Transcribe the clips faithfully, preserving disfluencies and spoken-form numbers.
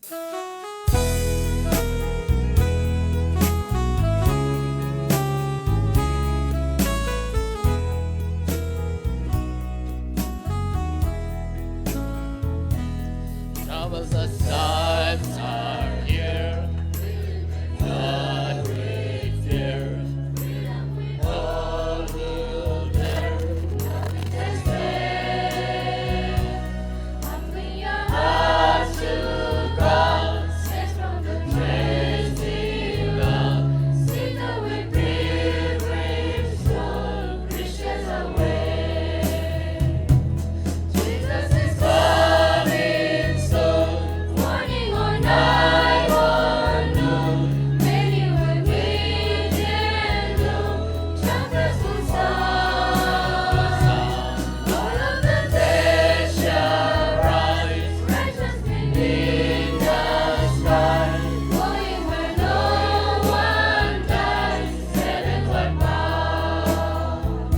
Troubles as times are here, but we fear. All will dare. Open your hearts to God, save from the crazy love. Sing the way pilgrims go, Christians away. Jesus is coming soon, morning or night or noon. Many will meet their doom. Trumpets will sound. All of the dead shall rise. Righteous in the sky. Going where no one dies. Heavenward bound.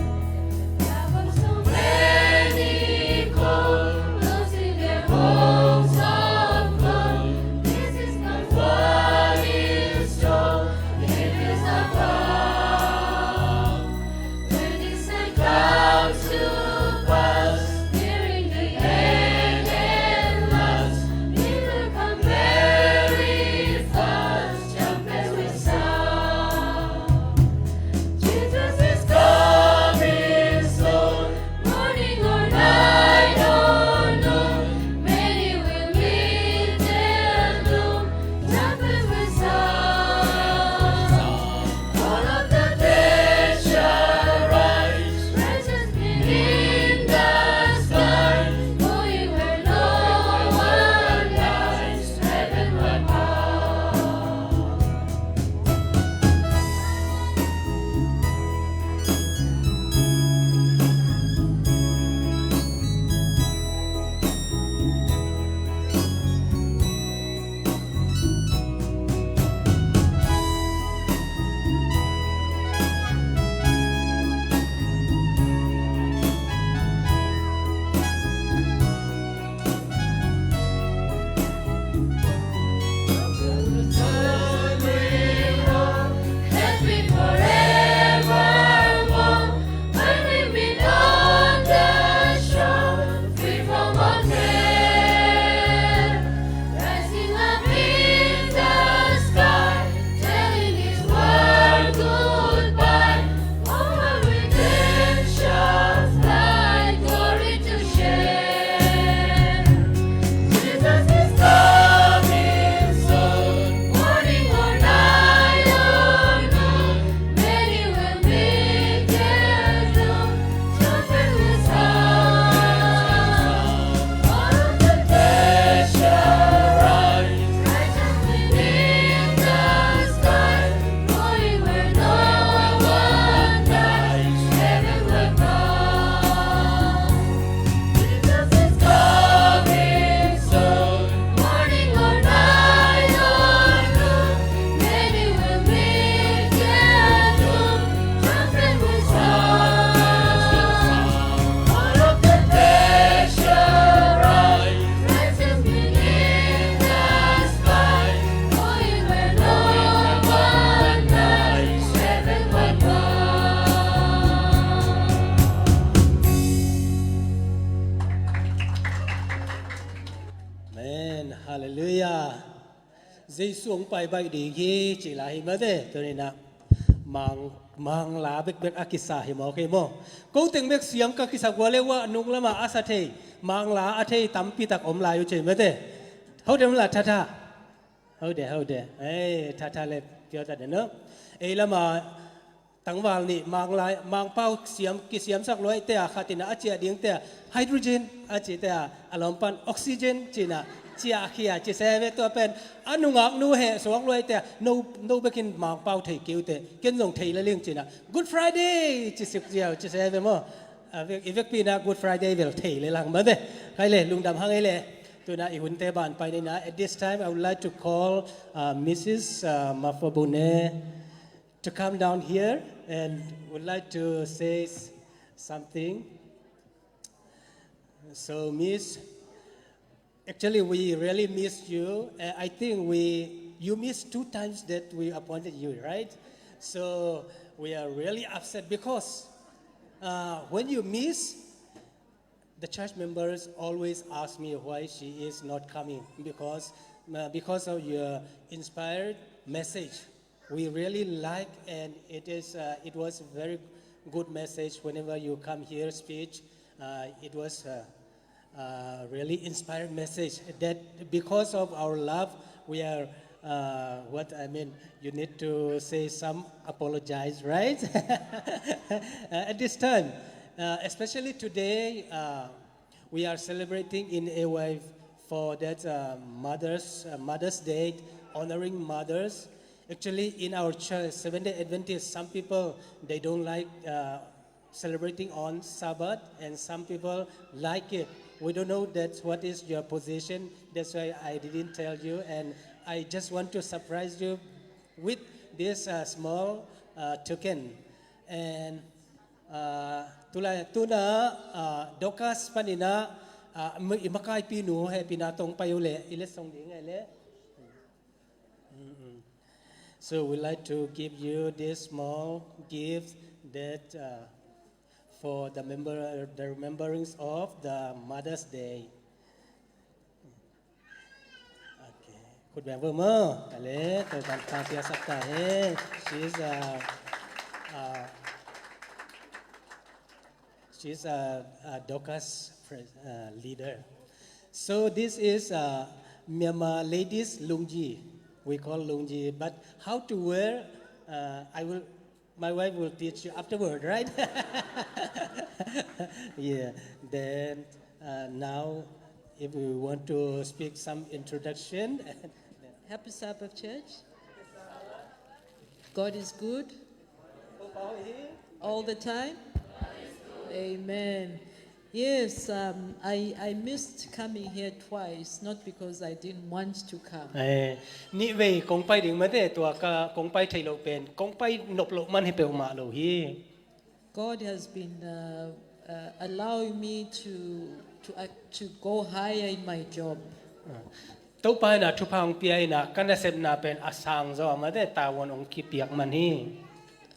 There were so many called, losing their hopes of gold. This is the one is told, it is about. When this night comes to pass, nearing the end at last, it will come very fast, trumpet will sound. Jesus is coming soon, morning or night or noon. Many will meet their doom, trumpet will sound. All of the dead shall rise, righteous in the sky, going where no one dies, heavenward bound. Rising up in the sky, telling his world goodbye. Our redemption's light, glory to share. Jesus is coming soon, morning or night or noon. Many will meet their doom. Trumpet will sound. All of the dead shall rise. Righteous in the sky. Going where no one dies. Heavenward bound. Jesus is coming soon. Morning or night or noon. Many will meet their doom. Trumpet will sound. All of the dead shall rise. Righteous beneath the sky. Going where no one dies. Heavenward bound. Amen. Hallelujah. Jesu hong pai baih ding hi cih lai hi mate. Tuni-in ah mang, mangla bekbek a kisa hi mawk hi maw. Ko teng bek siam ka kisa gua le uah nung lamah a sa thei, mangla a thei tampi tak om lai uh ci mate. Hau de mala thatha. Hau de, hau de. Ei, thatha le piau ta de no. Ei lamah tangval nih manglai, mangpau siam, kisiamsak luaite a khat in ah a ciah dingte a hydrogen a cite a, a lawmpan oxygen ci-in ah ciahkhia ci se ve. Tua pen a nungak nu heh suak luaite a no, no bekin mangpau thei kei uh teh, ken zong thei lel ing ci-in ah Good Friday ci sik ziau ci se ve maw. A vek, i vekpi-in ah Good Friday bel thei lel hang mate. Khai le, lungdam hang ei le. Tu-in ah i hunte ban pai ni-in ah, at this time I would like to call uh, Missus uh, Mafabune to come down here and would like to say s- something. So, Miss, Actually, we really miss you. Uh, I think we you missed two times that we appointed you, right? So we are really upset because uh, when you miss, the church members always ask me why she is not coming because uh, because of your inspired message. We really like, and it is uh, it was a very good message. Whenever you come here speech, uh, it was uh, uh, really inspired message that because of our love, we are uh, what I mean, you need to say some apologize, right? Uh, at this time, uh, especially today, uh, we are celebrating in A Y for that uh, Mother's uh, Mother's Day, honoring mothers. Actually, in our church, Seventh Day Adventist, some people, they don't like uh, celebrating on Sabbath, and some people like it. We don't know that what is your position. That's why I didn't tell you, and I just want to surprise you with this uh, small uh, token. And uh, tula tuna uh, Dorcas panina uh, i makaipi nu he pina tong pai ule ile song ding ile. So we'd like to give you this small gift that uh, for the member the remembrance of the Mother's Day. Okay. Khut beng vo maw. Ale, to kan ta pia sak ta he. She's uh, uh, she's a, a Dorcas pres- uh, leader. So this is uh, Myanmar ladies lungyi. We call lungyi, but how to wear? Uh, I will. My wife will teach you afterward, right? Yeah. Then uh, now, if we want to speak some introduction. Happy Sabbath, church. God is good. All the time. Amen. Yes, um, I, I missed coming here twice, not because I didn't want to come. Eh, nih vei kong pai ding mate, tua ka kong pai thei lo pen kong pai nop lo man hi peuhmah lo hi. God has been uh, uh, allowing me to to uh, to go higher in my job. Topa in ah thupha hong pia in ah ka nasepna pen a sang zaw a mate, tavuan hong kipiak man hi.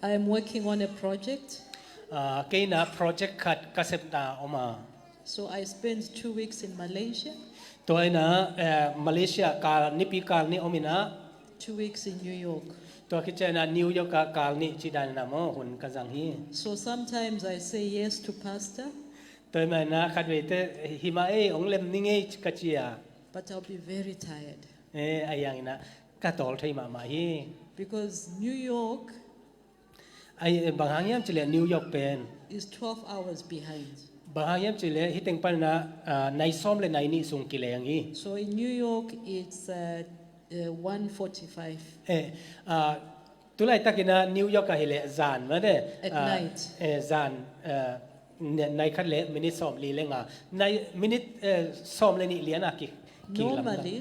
I am working on a project. Ah, kei in ah project khat ka sepna om a. So I spent two weeks in Malaysia. Tua in ah eh, Malaysia kal nipi kal nih om in ah. Two weeks in New York. Tua khit ciang in ah New York ah kal nih ci dan in ah maw hun ka zang hi. So sometimes I say yes to pastor. Tua hi mah in ah khat veite hi mah ei hong lem ning ei ka ci a. But I'll be very tired. Eh, a yang in ah ka tawl thei mahmah hi. Because New York Ai, bang hang hiam cileh New York pen is twelve hours behind. Bang hang hiam cileh hi teng pan in ah ah, nai sawm le nai nih sung kileng hi. So in New York, it's uh, uh, one forty-five. Eh, ah, tulaitak in ah New York ah hileh zan mate. At ah, night. Eh, zan ah, ne- nai khat le minit sawm li le nga. Nai minit eh, sawm le nih lian ah ki, ki lam ta. Normally,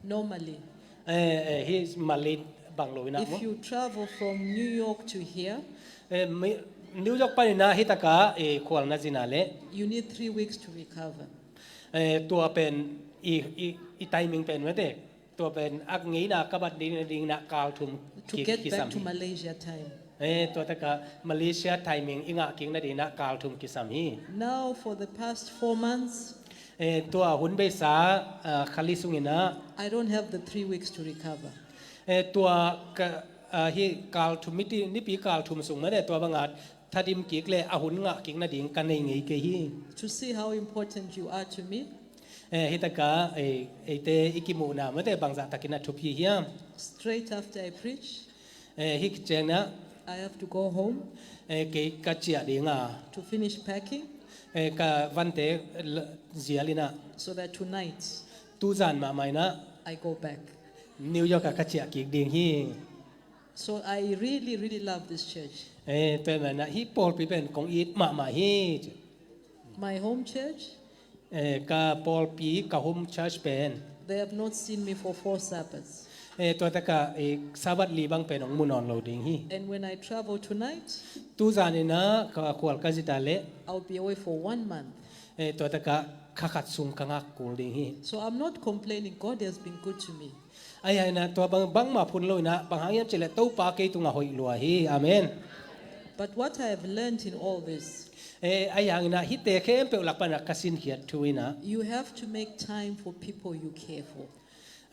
Normally, eh, eh, hi Malay bang lo in ah if maw. You travel from New York to here, Eh, mi- New York pan in ah hi taka eh, khual na zin ah le. You need three weeks to recover. Eh, tua pen i, i, i timing pen mate. Tua pen ak ngeina ka bat ding ding in ah kal thum to ki- get back kisam to hi. Malaysia time. Eh, tua taka Malaysia timing i ngah kik nading in ah kal thum kisam hi. Now for the past four months, Eh, tua hun beisa ah, kha li sung in ah. I don't have the three weeks to recover. Eh, tua ka, ah, hi kal thum miti, nipi kal thum sung mate tua bang ah thadim kik le a hun ngah kik nading ka nei ngei kei hi. To see how important you are to me. Eh, hi taka eh, eite i kimuhna mate bangzah takin a thupi hiam. Straight after I preach, Eh, hi ciang in ah. I have to go home Eh, kei ka ciah ding a. To finish packing Eh, ka vante l- zial in ah. So that tonight Tu zan mahmah in ah. I go back. New York ah ka ciah kik ding hi. So I really, really love this church. Eh, tua hi mah in ah hi pawlpi pen kong it mahmah hi. My home church, Eh, ka pawlpi ka home church pen. They have not seen me for four Sabbaths. Eh, tua taka eh, Sabbath li bang pen hong mu nawn lo ding hi. And when I travel tonight, Tu zan in ah ka khual ka zit ah le. I'll be away for one month. Eh, tua takah kha khat sung ka ngak kul ding hi. So I'm not complaining. God has been good to me. Ahi hangin ah tua bang, bangmah phun lo in ah, bang hang hiam cih leh Topa kei tungah hoih lua hi. Amen. But what I have learned in all this, Eh, ahi hangin ah hihte khempeuh lak pan ah ka sinkhiat thu in ah, you have to make time for people you care for.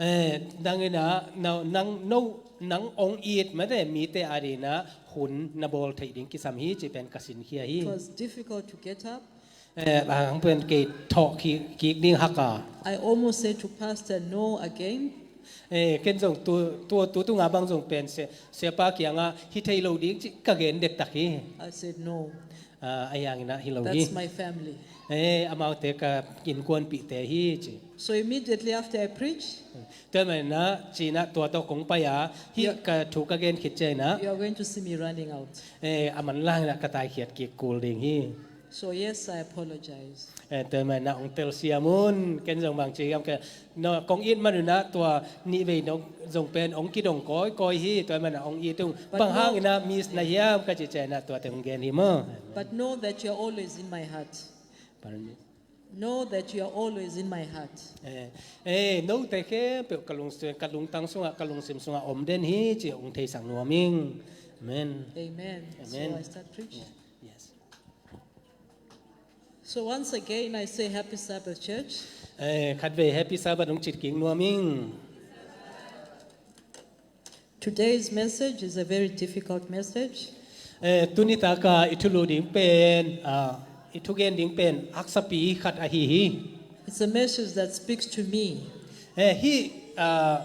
Eh, nang in ah, nang, nang, no, nang hong it mate mite adingin ah hun na bawl theih ding kisam hi cih pen ka sinkhia hi. It was difficult to get up. Eh, bang hang pen kei thawh kik, kik ding hak a. I almost said to Pastor, "No," again. Eh, ken zong tu, tu, tu tunga bang zong pen sia, siapa kiangah hi thei lo ding cih ka gen dektak hi. I said, "No." Ah, ahi hangin ah hi lo hi. That's my family. Eh, amaute ka innkuanpihte hi ci. So immediately after I preach, Tua ahih manin ah, ci-in ah tua tawh kong pai a, hih, yeah, ka thu ka gen khit ciangin ah, you are going to see me running out. Eh, a manlang in ah ka taikhiat kik kul ding hi. So yes, I apologize. Eh, tua ahih manin ah hong telsiam un, ken zong bang ci hiam ka, no, kong it man un ah tua nih vei no zong pen hong kidong kawikawi hi, tua ahih manin ah hong it ung. But bang no, hangin ah miss na hiam ka cih ciangin ah tuate hong gen hi maw. But know that you are always in my heart. Pardon me. Know that you are always in my heart. Eh, eh, note khempeuh ka lungsim, ka lungtang sungah, ka lungsim sungah om den hi cih hong theisak nuam ing. Amen. Amen. Amen. So I start preaching. Yeah. Yes. So once again, I say, "Happy Sabbath, church." Eh, khatvei Happy Sabbath hong cih kik nuam ing. Today's message is a very difficult message. Eh, tuni taka i thulu ding pen, ah, i thugen ding pen haksapi khat ahi hi. It's a message that speaks to me. Eh, hih, ah,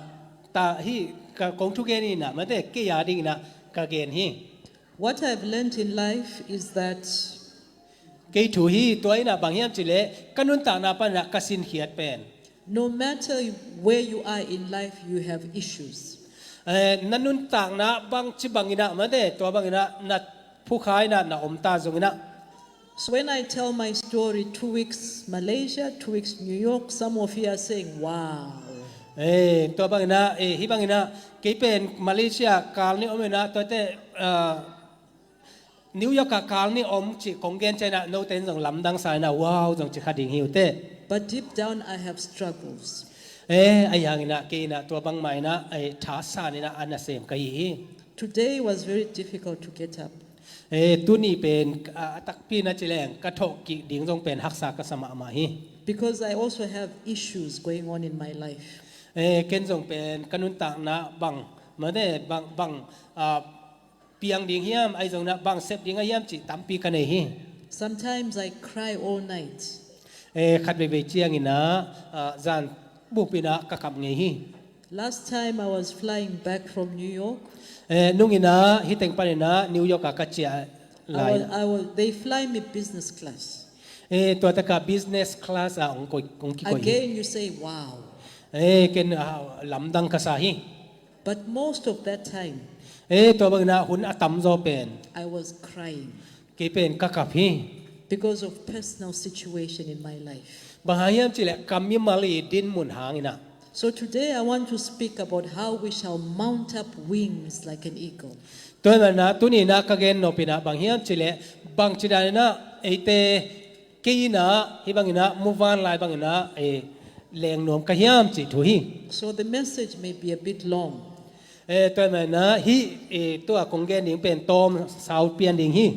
ta, hih ka kong thugen in ah, mate kei a dingin ah ka gen hi. What I've learned in life is that kei thu hi, tua in ah bang hiam cih leh ka nuntakna pan ah ka sinkhiat pen, no matter where you are in life, you have issues. Eh, na nuntakna bangci bangin ah mate, tua bangin ah na phukha in ah na om ta zongin ah. So when I tell my story, two weeks Malaysia, two weeks New York, some of you are saying, "Wow." Eh, tua bangin ah, eh, hih bangin ah, kei pen Malaysia kal nih om in ah, tuate, ah, New York ah kal nih om cih kong gen ciangin ah, note in zong lamdang sa in ah, wow, zong ci kha ding hi uh teh. But deep down, I have struggles. Eh, ahi hangin ah, kei in ah tua bangmah in ah, eh, thasan in ah a nasem ka hi hi. Today was very difficult to get up. Eh, tuni pen, ah, a takpi in ah ci leng, ka thawh kik ding zong pen haksa ka sa mahmah hi. Because I also have issues going on in my life. Eh, ken zong pen ka nuntakna bang, mate bang, bang, ah, piang ding hiam, ahi zongin ah bang sep ding a hiam cih tampi ka nei hi. Sometimes I cry all night. Eh, khat veivei ciangin ah, ah, zan bup in ah ka kap ngei hi. Last time I was flying back from New York. Eh, nung in ah, hih teng panin ah New York ah ka ciah lai. I was, I was, they fly me business class. Eh, tua takah business class ah hong koi, hong kikoi hi. Again, you say, "Wow." Eh, ken, ah, lamdang ka sa hi. But most of that time, eh, tua bangin ah hun a tamzaw pen, I was crying, kei pen ka kap hi, because of personal situation in my life. Bang hang hiam cih leh ka mimal i dinmun hangin ah. So today I want to speak about how we shall mount up wings like an eagle. Tua ahih manin ah tuni in ah ka gen nop in ah bang hiam cih leh, bangci danin ah eite, kei in ah, hih bangin ah, muvanlai bangin ah, eh, leng nuam ka hiam cih thu hi. So the message may be a bit long. Eh, tua ahih manin ah, hih, eh, tua kong gen ding pen tawm sau pian ding hi.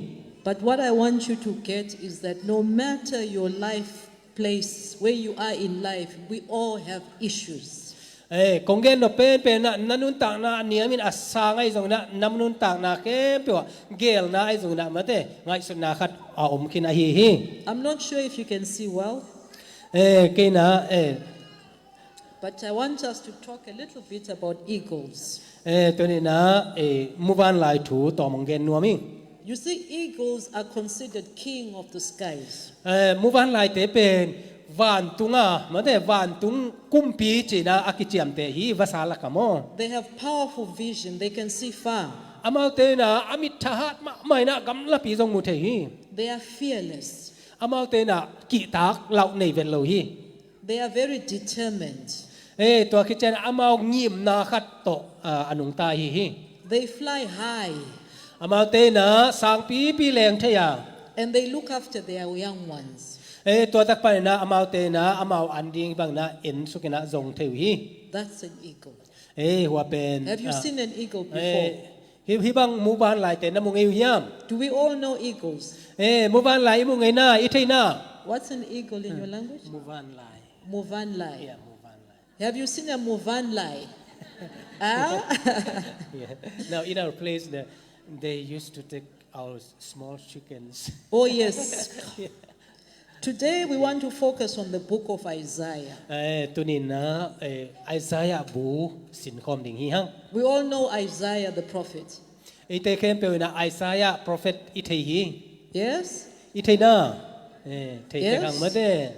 But what I want you to get is that no matter your life place, where you are in life, we all have issues. Eh, kong gen nop penpen ah, na nuntakna a niamin a sang ahi zongin ah, na nuntakna khempeuh ah, geelna ahi zongin ah, mate, ngaihsutna khat a om khin ahi hi. I'm not sure if you can see well. Eh, kei in ah, eh. But I want us to talk a little bit about eagles. Eh, tuni in ah, eh, muvanlai thu tawm hong gen nuam ing. You see, eagles are considered king of the skies. Eh, muvanlaite pen vantung ah, mate, vantung kumpi ci-in ah a kiciamteh hi, vasa lakah maw. They have powerful vision. They can see far. Amaute in ah a mit thahat mahmah in ah gamlapi zong mu thei hi. They are fearless. Amaute in ah kihtak lauh nei vet lo hi. They are very determined. Eh, tua khit ciang amau ngimna khat tawh, ah, a nungta ahi hi. They fly high. Amaute in ah sangpipi leng thei a. And they look after their young ones. Eh, tua tak panin ah amaute in ah amau an ding bangin ah en sukin ah zong thei uh hi. That's an eagle. Eh, hua pen, Have you ah, seen an eagle before? Eh, hih, hih bang muvanlai te na mu ngei uh hiam? Do we all know eagles? Eh, muvanlai i mu ngei na, i thei na? What's an eagle in your language? Muvanlai. Muvanlai. Yeah, muvanlai. Have you seen a muvanlai? Ah? Yeah. Now, in our place, the, they used to take our small chickens. Oh, yes. Yeah. Today, we want to focus on the book of Isaiah. Eh, tuni-in ah, eh, Isaiah bu sinkhawm ding hi hang. We all know Isaiah the prophet. Eite khempeuh in ah Isaiah prophet i thei hi. Yes? I thei na? Eh, thei te Yes. khang mate.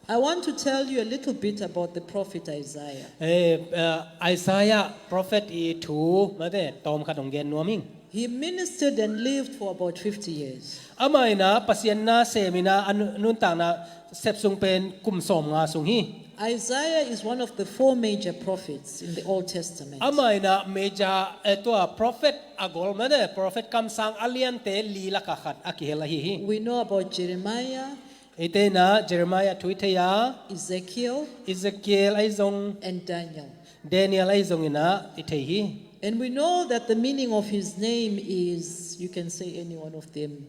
I want to tell you a little bit about the prophet Isaiah. Eh, eh, Isaiah prophet i thu mate tawm khat hong gen nuam ing. He ministered and lived for about fifty years. Amah in ah Pasian na sem in ah a nu-, nuntakna sep sung pen kum sawmnga sung hi. Isaiah is one of the four major prophets in the Old Testament. Amah in ah major, eh, tua prophet a gol mate, prophet kamsang a liante li lakah khat a kihel ahi hi. We know about Jeremiah, Eite in ah Jeremiah thu i thei a, Ezekiel, Ezekiel ahi zong, and Daniel. Daniel ahi zongin ah i thei hi. And we know that the meaning of his name is, you can say any one of them.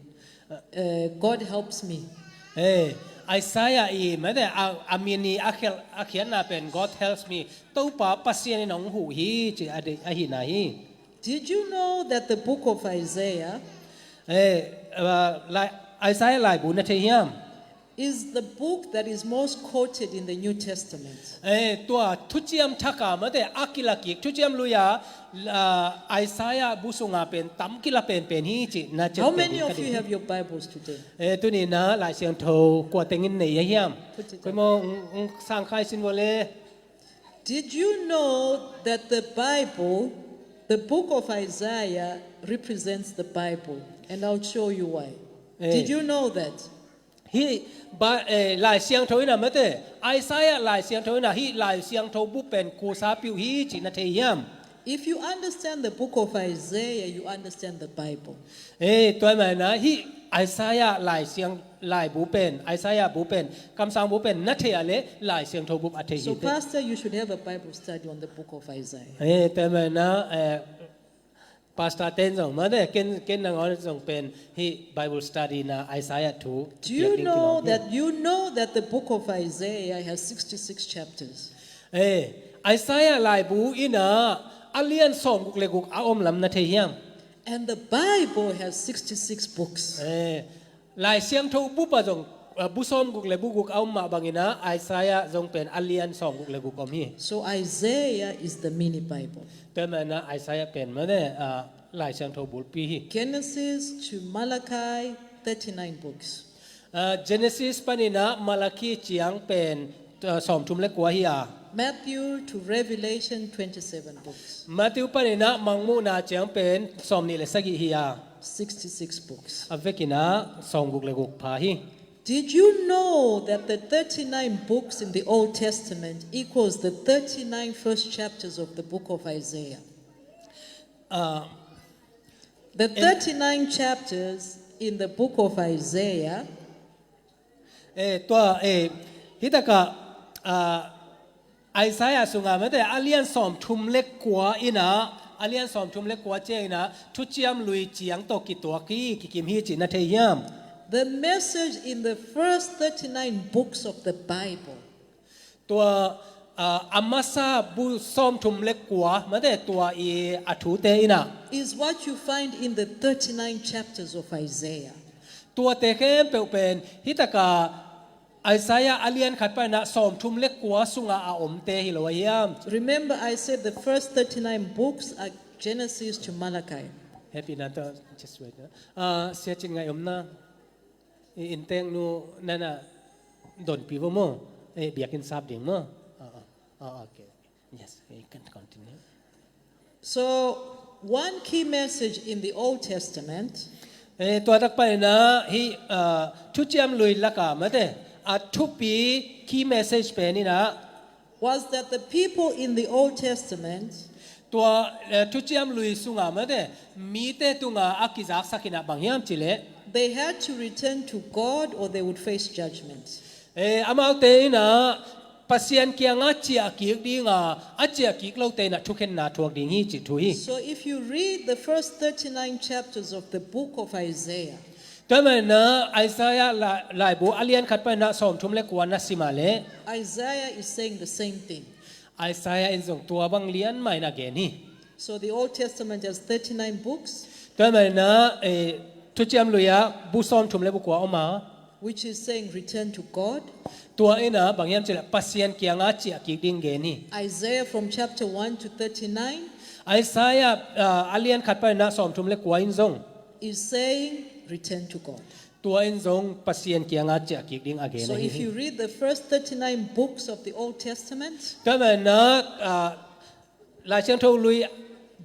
Uh, God helps me. Eh, Isaiah i mate a, a min i a khial, a khiatna pen God helps me. Topa Pasian in hong huh hi ci a de-, ahihna hi. Did you know that the book of Isaiah Eh, uh, lai, Isaiah laibu na thei hiam? Is the book that is most quoted in the New Testament. Eh, tua Thuciam Thak ah mate a kila kik, Thuciam Lui ah, uh, Isaiah bu sungah pen tam kila penpen hi ci na ciamteh ding ka deih hi. How many of you have your Bibles today? Eh, tuni-in ah Lai Siangtho kua tengin nei a hiam? Put it up. Koi maw, ng, ng sang khai sin vua le. Did you know that the Bible, the book of Isaiah, represents the Bible? And I'll show you why. Eh. Did you know that? Hih ba, eh, Lai Siangtho in ah mate, Isaiah Lai Siangtho in ah hih Lai Siangtho bu pen kusapi uh hi ci na thei hiam? If you understand the book of Isaiah, you understand the Bible. Eh, tua ahih manin ah hih Isaiah Lai Siang, laibu pen, Isaiah bu pen, kamsang bu pen na thei a leh Lai Siangtho bu a thei hi. So, Pastor, you should have a Bible study on the book of Isaiah. Eh, tua ahih manin ah, eh, Pastor ten zong mate, ken, ken nangawn zong pen hih Bible study na Isaiah thu. Do you know that, you know that the book of Isaiah has sixty-six chapters? Eh, Isaiah laibu in ah a lian sawmguk le guk a om lam na thei hiam? And the Bible has sixty-six books. Eh, Lai Siangtho bu pa zong, uh, bu sawmguk le bu guk a om mah bangin ah Isaiah zong pen a lian sawmguk le guk om hi. So Isaiah is the mini Bible. Tua ahih manin ah Isaiah pen mate, uh, Lai Siangtho bulpi hi. Genesis to Malachi, thirty-nine books. Uh, Genesis panin ah Malachi ciang pen, uh, sawmthum le kua hi a. Matthew to Revelation, twenty-seven books. Matthew panin ah Mangmuhna ciang pen sawmnih le sagih hi a. Sixty-six books. A vekin ah sawmguk le guk pha hi. Did you know that the thirty-nine books in the Old Testament equals the thirty-nine first chapters of the book of Isaiah? Uh, The thirty-nine chapters in the book of Isaiah. Eh, tua, eh, hih takah, ah, Isaiah sungah mate a lian sawmthum le kua in ah, a lian sawmthum le kua ciangin ah Thuciam Lui ciang tawh kituak hi, kikim hi cih na thei hiam? The message in the first thirty-nine books of the Bible Tua, ah, a masa bu sawmthum le kua, mate tua i a thute in ah. Is what you find in the thirty-nine chapters of Isaiah. Tuate khempeuh pen, hih takah Isaiah a lian khat panin ah sawmthum le kua sungah a omte hi lo a hiam? Remember, I said the first thirty-nine books are Genesis to Malachi. Happy na to, just wait, no? Ah, Sia Cin Ngai omna. I innteeknu nana donpi vo maw? Eh, biakinn sap ding maw? Ah, ah, ah, okay, okay. Yes, you can continue. So, one key message in the Old Testament Eh, tua tak panin ah hih, ah, Thuciam Lui lakah mate a thupi key message pen in ah was that the people in the Old Testament Tua, eh, Thuciam Lui sungah mate mite tungah a kizaksak in ah bang hiam cih leh They had to return to God or they would face judgment. Eh, amaute in ah Pasian kiangah ciah kik ding a, a ciah kik lote in ah thukhenna thuak ding hi cih thu hi. So if you read the first thirty-nine chapters of the book of Isaiah, Tua ahih manin ah Isaiah la-, laibu a lian khat panin ah sawmthum le kua na sim a leh, Isaiah is saying the same thing. Isaiah in zong tua bang lian mah in a gen hi. So the Old Testament has thirty-nine books, Tua ahih manin ah, eh, Thuciam Lui ah bu sawmthum le bu kua om a, which is saying, "Return to God." Tua in ah bang hiam cih leh Pasian kiangah ciah kik ding gen hi. Isaiah from chapter one to thirty-nine Isaiah, ah, a lian khat panin ah sawmthum le kua in zong is saying, "Return to God." Tua in zong Pasian kiangah ciah kik ding a gen hi. So if you read the first thirty-nine books of the Old Testament, Tua ahih manin ah, ah, Lai Siangtho Lui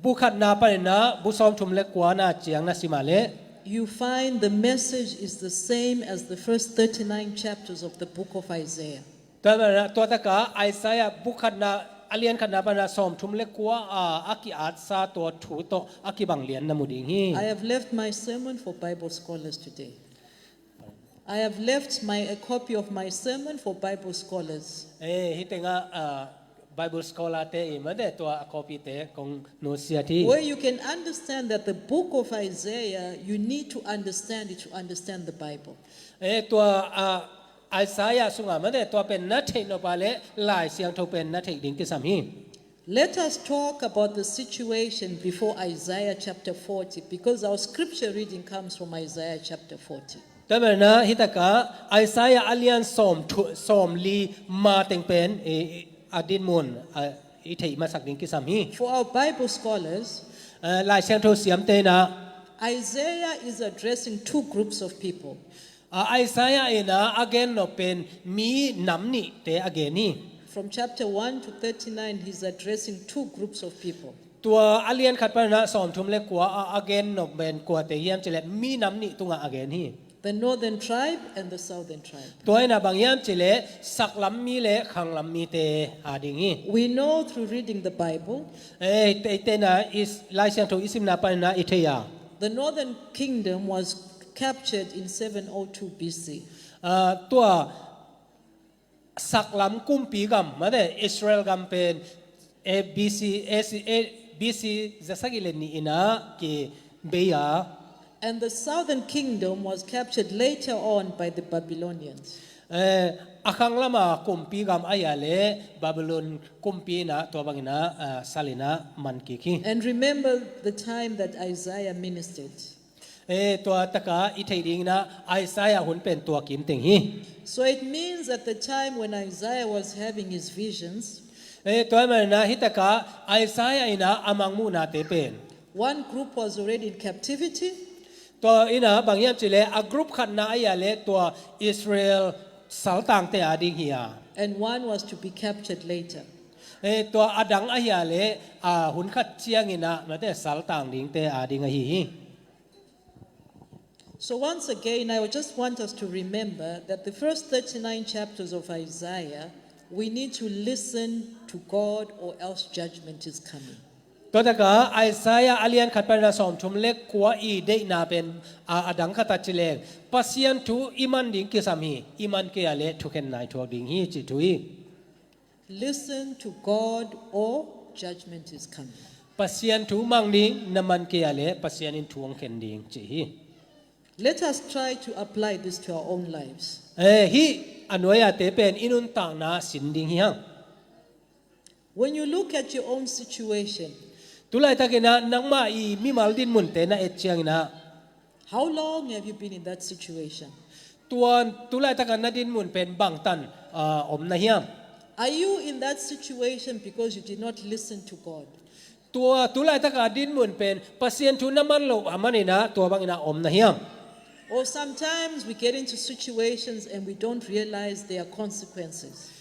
bu khatna panin ah bu sawmthum le kuana ciang na sim a leh, you find the message is the same as the first thirty-nine chapters of the book of Isaiah. Tua ahih manin ah tua takah Isaiah bu khatna, a lian khatna panin ah sawmthum le kua a, a ki-atsa tua thu tawh a kibang lian na mu ding hi. I have left my sermon for Bible scholars today. I have left my, a copy of my sermon for Bible scholars. Eh, hih tengah, ah, Bible scholar te i mate tua a copy te kong nusiat hi. Where you can understand that the book of Isaiah, you need to understand it to understand the Bible. Eh, tua, ah, Isaiah sungah mate tua pen na theih nop a leh Lai Siangtho pen na theih ding kisam hi. Let us talk about the situation before Isaiah chapter forty, because our scripture reading comes from Isaiah chapter forty. Tua ahih manin ah hih takah Isaiah a lian sawm thu-, sawmli ma teng pen i, i, a dinmun, a, i theih masak ding kisam hi. For our Bible scholars, Eh, Lai Siangtho siamte in ah, Isaiah is addressing two groups of people. Ah, Isaiah in ah a gen nop pen mi nam nihte a gen hi. From chapter one to thirty-nine, he's addressing two groups of people. Tua a lian khat panin ah sawmthum le kua a, a gen nop pen kuate hiam cih leh mi nam nih tungah a gen hi. The northern tribe and the southern tribe. Tua in ah bang hiam cih leh saklam mi le khanglam mite a ding hi. We know through reading the Bible, Eh, te, te in ah i s-, Lai Siangtho i simna panin ah i thei a, the northern kingdom was captured in seven oh two B C. Ah, tua saklam kumpi gam, mate, Israel gam pen, eh, B C, A C, eh, B C za sagih le nih in ah kibei a. And the southern kingdom was captured later on by the Babylonians. Eh, a khanglam a kumpi gam ahih leh Babylon kumpi in ah tua bangin ah, ah, sal in ah man kik hi. And remember the time that Isaiah ministered. Eh, tua takah i theih dingin ah Isaiah hun pen tua kim teng hi. So it means at the time when Isaiah was having his visions, Eh, tua ahih manin ah hih takah Isaiah in ah a mangmuhnate pen, one group was already in captivity, tua in ah bang hiam cih leh a group khatna ahih leh tua Israel saltangte a ding hi a, and one was to be captured later. Eh, tua a dang ahih leh, ah, hun khat ciangin ah mate saltang dingte a ding ahi hi. So once again, I would just want us to remember that the first thirty-nine chapters of Isaiah, we need to listen to God or else judgment is coming. Tua takah Isaiah a lian khat panin ah sawmthum le kua i deihna pen a, a dang khat ah ci leng Pasian thu i man ding kisam hi, i man kei a leh thukhenna i thuak ding hi cih thu hi. Listen to God or judgment is coming. Pasian thu mang ding, na man kei a leh Pasian in thu hong khen ding cih hi. Let us try to apply this to our own lives. Eh, hih a nuai-ate pen i nuntakna sin ding hi hang. When you look at your own situation, tu laitakin ah nangmah i mimal dinmunte na et ciangin ah, how long have you been in that situation? Tua, tu laitakin na dinmun pen bangtan, ah, om na hiam? Are you in that situation because you did not listen to God? Tua, tu laitakin dinmun pen Pasian thu na man loh a manin ah tua bangin ah om na hiam? Or sometimes we get into situations and we don't realize there are consequences.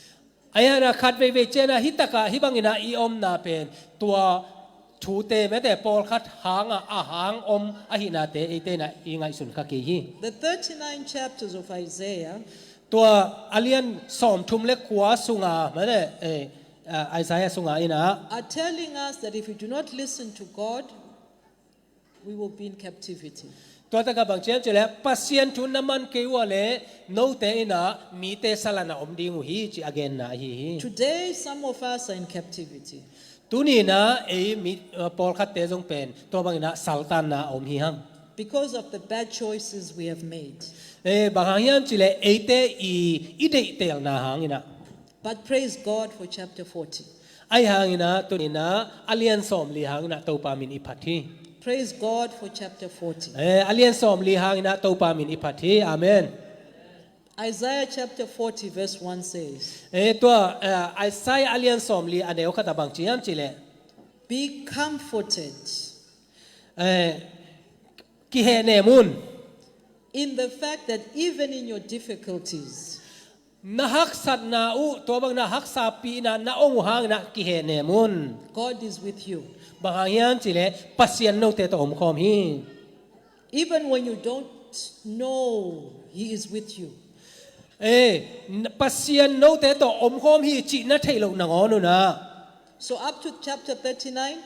Ahih hangin ah khat veivei ciangin ah hih takah hih bangin ah i omna pen tua thute mate pawlkhat hangah a hang om ahihnate eite in ah i ngaihsun kha kei hi. The thirty-nine chapters of Isaiah, tua a lian sawmthum le kua sunga mate, eh, ah, Isaiah sunga in ah, are telling us that if we do not listen to God, we will be in captivity. Tua takah bang ci hiam cih leh, Pasian thu na man kei uh leh note in ah mite salan ah om ding uh hi, ci a genna ahi hi. Today, some of us are in captivity. Tuni in ah ei mi, uh, pawlkhatte zong pen tua bangin ah saltanna a om hi hang. Because of the bad choices we have made. Eh, bang hang hiam cih leh eite i, i deihtelna hangin ah. But praise God for chapter forty. Ahi hangin ah, tuni in ah, a lian sawmli hangin ah Topa min i phat hi. Praise God for chapter forty. Eh, a lian sawmli hangin ah Topa min i phat hi. Amen. Isaiah chapter forty verse one says, Eh, tua, eh, Isaiah a lian sawmli a neu khat ah bang ci hiam cih leh, "Be comforted." Eh, kihehnem un. In the fact that even in your difficulties, na haksatna uh, tua bang na haksapi in ah na ong uh hangin ah kihehnem un. God is with you. Bang hang hiam cih leh Pasian note tawh omkhawm hi. Even when you don't know He is with you. Eh, n-, Pasian note tawh omkhawm hi cih na theih loh nangawn un ah. So up to chapter thirty-nine,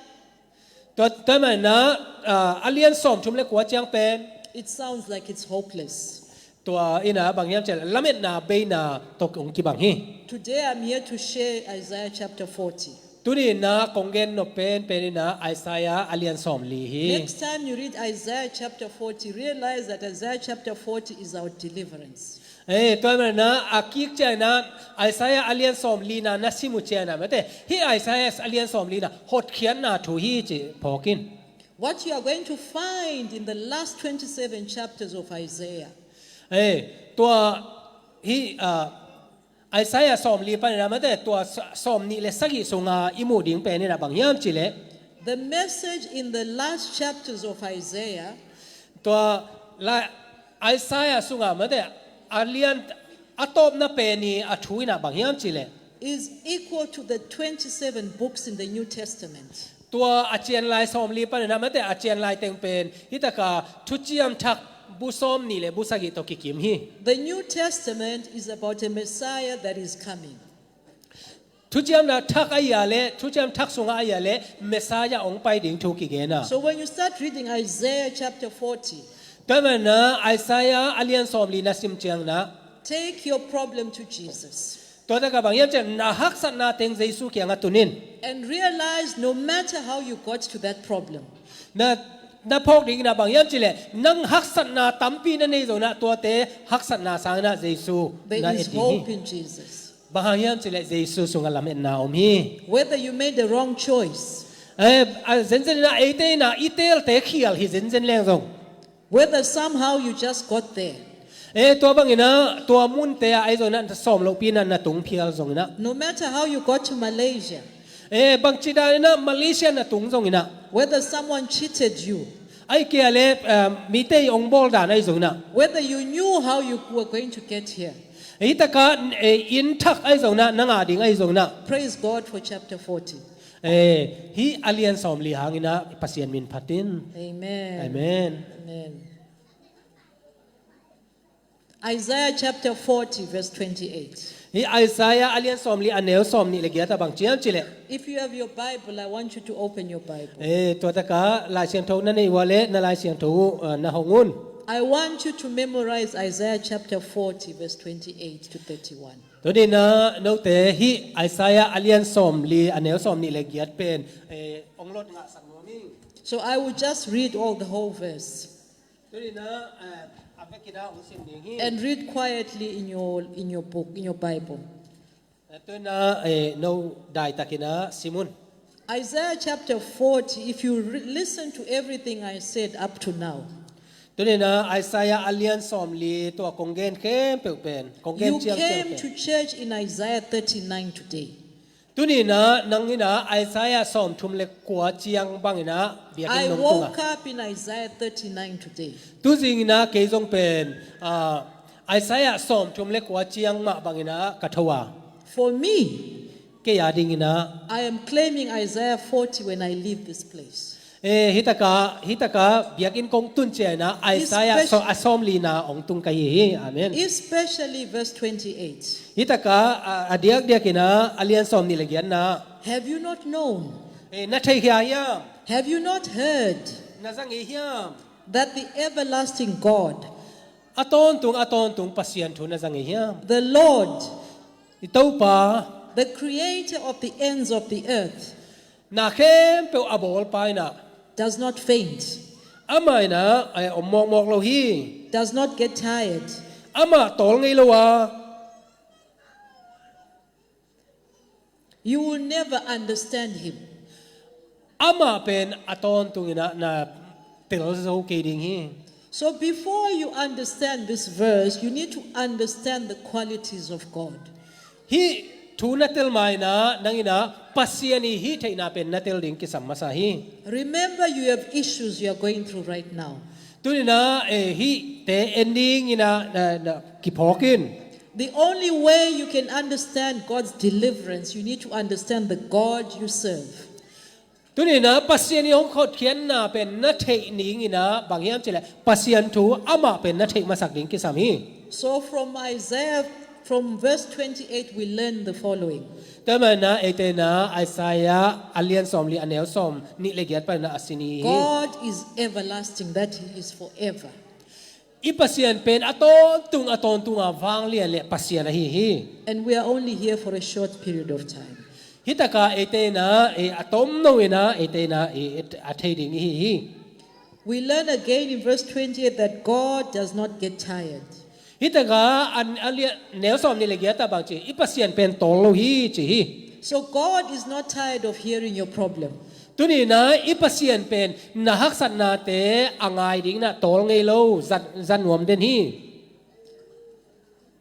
Tua, tua manin ah, ah, a lian sawmthum le kua ciang pen, it sounds like it's hopeless. Tua in ah bang hiam cih leh lametna beina tawh hong kibang hi. Today I'm here to share Isaiah chapter forty. Tuni in ah kong gen nop penpen in ah Isaiah a lian sawmli hi. Next time you read Isaiah chapter forty, realize that Isaiah chapter forty is our deliverance. Eh, tua manin ah a kik ciangin ah Isaiah a lian sawmlina na sim uh ciangin ah, mate, hih Isaiah a lian sawmlina hotkhiatna thu hi, ci phawk in. What you are going to find in the last twenty-seven chapters of Isaiah, Eh, tua hih, ah, Isaiah sawmli panin ah, mate, tua sa-, sawmnih le sagih sunga i muh ding pen in ah bang hiam cih leh, the message in the last chapters of Isaiah, tua la-, Isaiah sunga, mate, a lian, a tawpna pen i a thu in ah bang hiam cih leh, is equal to the twenty-seven books in the New Testament. Tua a cianlai sawmli panin ah, mate, a cianlai teng pen hih takah Thuciam Thak bu sawmnih le bu sagih tawh kikim hi. The New Testament is about a Messiah that is coming. Thuciam Thak a hih leh, Thuciam Thak sungah a hih leh Messiah hong pai ding thu kigen a. So when you start reading Isaiah chapter forty, tua manin ah Isaiah a lian sawmli na sim ciangin ah, take your problem to Jesus. Tua takah bang hiam cih leh na haksatna teng Jesu kiangah tun in. And realize no matter how you got to that problem, Na, na phawk ding in ah bang hiam cih leh, nang haksatna tampi na nei zongin ah, tuate haksatna sangin ah Jesu na et ding hi. There is hope in Jesus. Bang hang hiam cih leh Jesu sungah lametna om hi. Whether you made the wrong choice, Eh, a zenzen in ah eite in ah i teelte khial hi zenzen leng zong. Whether somehow you just got there. Eh, tua bangin ah, tua munte ah ahi zongin ah sawm lohpi in ah na tung phial zongin ah. No matter how you got to Malaysia. Eh, bangci danin ah Malaysia na tung zongin ah. Whether someone cheated you. Ahih kei leh, eh, mite in hong bawl dan ahi zongin ah. Whether you knew how you were going to get here. Hih takah, eh, inn thak ahi zongin ah, na ngah ding ahi zongin ah. Praise God for chapter forty. Eh, hih a lian sawmli hangin ah Pasian min phat in. Amen. Amen. Amen. Isaiah chapter forty, verse twenty-eight. Hih Isaiah a lian sawmli a neu sawmnih le giat ah bang ci hiam cih leh. If you have your Bible, I want you to open your Bible. Eh, tua takah Lai Siangtho na neih uh leh na Lai Siangtho uh, ah, na hong un. I want you to memorize Isaiah chapter forty, verse twenty-eight to thirty-one. Tuni in ah note hih Isaiah a lian sawmli a neu sawmnih le giat pen, eh, hong lot ngahsak nuam ing. So I will just read all the whole verse. Tuni in ah, eh, a vekin ah hong sim ding hi. And read quietly in your, in your book, in your Bible. Eh, tuni in ah, eh, no daitakin ah sim un. Isaiah chapter forty, if you re-, listen to everything I said up to now, Tuni in ah Isaiah a lian sawmli tua kong gen khempeuh pen, kong gen ciang khempeuh. You came to church in Isaiah thirty-nine today. Tuni in ah nang in ah Isaiah sawmthum le kua ciang bangin ah biakinn nong tung a. I woke up in Isaiah thirty-nine today. Tuzing in ah kei zong pen, ah, Isaiah sawmthum le kua ciang mah bangin ah ka tho a. For me, kei a dingin ah, I am claiming Isaiah forty when I leave this place. Eh, hih takah, hih takah biakinn kong tun ciangin ah Isaiah, espec- so-, a sawmlina hong tung ka hi hi. Amen. Especially verse twenty-eight. Hih takah, a, a diakdiakin ah a lian sawmnih le giatna. Have you not known? Eh, na theikhia hiam? Have you not heard? Na za ngei hiam? that the everlasting God, a tawntung a tawntung Pasian thu na za ngei hiam? The Lord, I Topa, the creator of the ends of the earth, na khempeuh a bawlpa in ah, does not faint, amah in ah a om mawkmawk lo hi. Does not get tired. Amah tawl ngei lo a, You will never understand him. Amah pen a tawntung in ah na tel zo kei ding hi. So before you understand this verse, you need to understand the qualities of God. Hih thu na tel ma in ah nang in ah Pasian ii hih theihna pen na tel ding kisam masa hi. Remember, you have issues you are going through right now. Tuni in ah, eh, hihte en ding in ah na, na kiphawk in. The only way you can understand God's deliverance, you need to understand the God you serve. Tuni in ah Pasian ii hong hotkhiatna pen na theih ding in ah bang hiam cih leh Pasian thu amah pen na theih masak ding kisam hi. So from Isaiah, from verse twenty-eight, we learn the following. Tua manin ah eite in ah Isaiah a lian sawmli a neu sawmnih le giat panin ah a sin hi. God is everlasting, that he is forever. I Pasian pen a tawntung a tawntung a vanglian leh Pasian ahi hi. And we are only here for a short period of time. Hih takah eite in ah, eh, a tomno in ah eite in ah, eh, a thei ding i hi hi. We learn again in verse twenty-eight that God does not get tired. Hih takah a, a lian, neu sawmnih le giat ah bang ci, i Pasian pen tawl lo hi ci hi. So God is not tired of hearing your problem. Tuni in ah i Pasian pen na haksatnate a ngai ding in ah tawl ngei lo, za, za nuam den hi.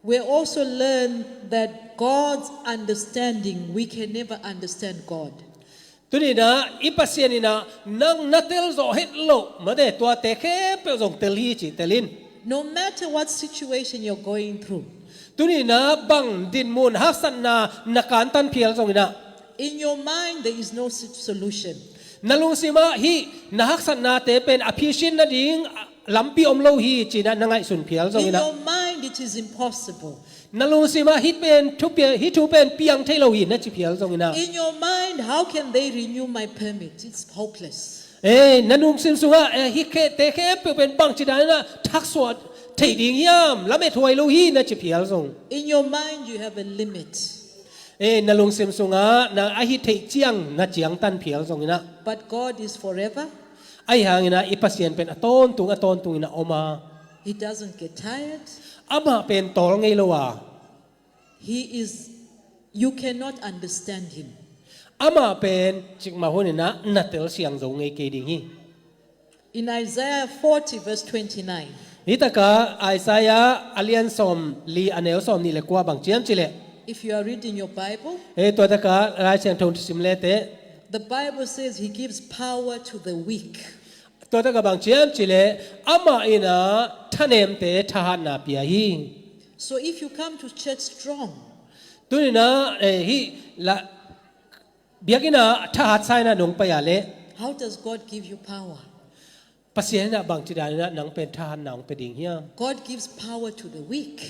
We also learn that God's understanding, we can never understand God. Tuni in ah i Pasian in ah nang na tel zawh het loh mate, tuate khempeuh zong tel hi ci, tel in. No matter what situation you're going through, Tuni in ah bang dinmun haksatna na kantan phial zong in ah, in your mind there is no such solution. Na lungsim ah hih na haksatnate pen a phisin nading lampi om lo hi ci in ah na ngaihsun phial zong In in ah, your mind it is impossible. Na lungsim ah hih pen thu pia, hih thu pen piang thei lo hi na ci phial zong in ah, In your mind, how can they renew my permit? It's hopeless. eh, na lungsim sungah, eh, hih khe, te khempeuh pen bangci dan in ah thaksuah thei ding hiam, lamethuai lo hi na ci phial zong. In your mind, you have a limit. Eh, na lungsim sungah na a hih theih ciang na ciangtan phial zong in ah, But God is forever. Ahi hangin ah i Pasian pen a tawntung a tawntung in ah om a, He doesn't get tired. Amah pen tawl ngei lo a, He is, you cannot understand him. Amah pen cikmah hun in ah na telsiang zo ngei kei ding hi. In Isaiah forty, verse twenty-nine, Hih takah Isaiah a lian sawmli a neu sawmnih le kua bang ci hiam cih leh, if you are reading your Bible, eh, tua takah Lai Siangtho sim le teh, the Bible says he gives power to the weak. Tua takah bang ci hiam cih leh, amah in ah thanemte thahatna pia hi. So if you come to church strong, Tuni in ah, eh, hih la, biakinn ah thahatsa in ah nong pai a leh, how does God give you power? Pasian in ah bangci dan in ah nang pen thahatna hong pia ding hiam? God gives power to the weak.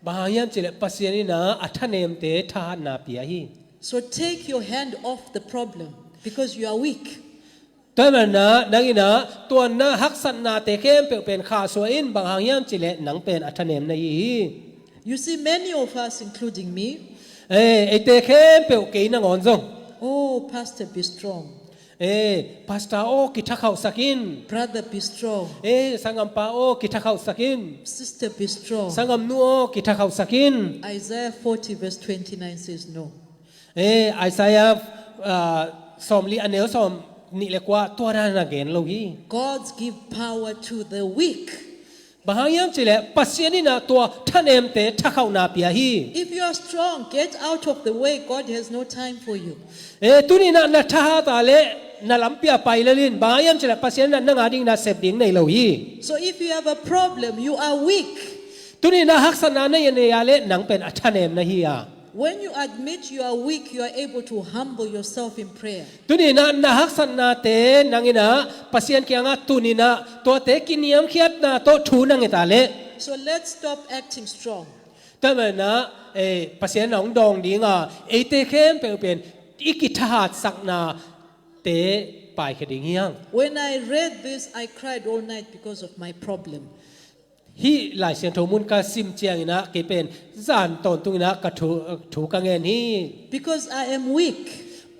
Bang hang hiam cih leh Pasian in ah a thanemte thahatna pia hi. So take your hand off the problem because you are weak. Tua manin ah nang in ah tua na haksatnate khempeuh pen khahsuah in, bang hang hiam cih leh nang pen a thanem na hi hi. You see, many of us, including me, Eh, eite khempeuh, kei nangawn zong, oh, Pastor, be strong. Eh, Pastor aw, kithakhauhsak in. Brother, be strong. Eh, sanggampa aw, kithakhauhsak in. Sister, be strong. Sanggamnu aw, kithakhauhsak in. Isaiah forty, verse twenty-nine says no. Eh, Isaiah, ah, sawmli a neu sawmnih le kua tua dan a gen lo hi. God's give power to the weak. Bang hang hiam cih leh Pasian in ah tua thanemte thakhauhna pia hi. If you are strong, get out of the way. God has no time for you. Eh, tuni in ah na thahat a leh na lampi ah pai lel in. Bang hang hiam cih leh Pasian in ah nang a ding in ah sep ding nei lo hi. So if you have a problem, you are weak. Tuni in ah haksatna na nei a leh nang pen a thanem na hi a. When you admit you are weak, you are able to humble yourself in prayer. Tuni in ah na haksatnate nang in ah Pasian kiangah tun in ah tuate kiniamkhiatna tawh thu na nget a leh. So let's stop acting strong. Tua manin ah, eh, Pasian in ah hong dawng ding a, eite khempeuh pen i kithahatsaknate paikhia ding hi hang. When I read this, I cried all night because of my problem. Hih Lai Siangtho mun ka sim ciangin ah kei pen zan tawntung in ah ka thu, thu ka ngen hi. Because I am weak.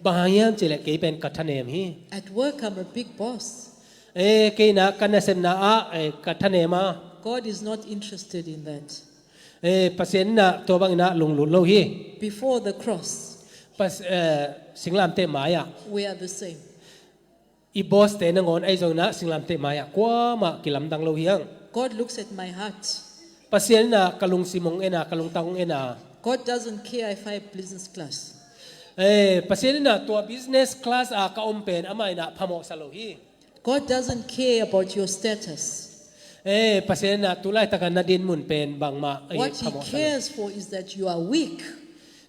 Bang hang hiam cih leh kei pen ka thanem hi. At work, I'm a big boss. Eh, kei in ah ka nasepna ah, eh, ka thanem a. God is not interested in that. Eh, Pasian in ah tua bangin ah lunglut lo hi. Before the cross, Pas, eh, singlamteh mai-ah. We are the same. I boss-te nangawn ahi zongin ah singlamteh mai-ah kuamah kilamdang lo hi hang. God looks at my heart. Pasian in ah ka lungsim hong en a, ka lungtang hong en a. God doesn't care if I have business class. Eh, Pasian in ah tua business class ah ka om pen amah in ah phamawhsa lo hi. God doesn't care about your status. Eh, Pasian in ah tu laitak a na dinmun pen bangmah, eh, What He phamawhsa lo. Cares for is that you are weak.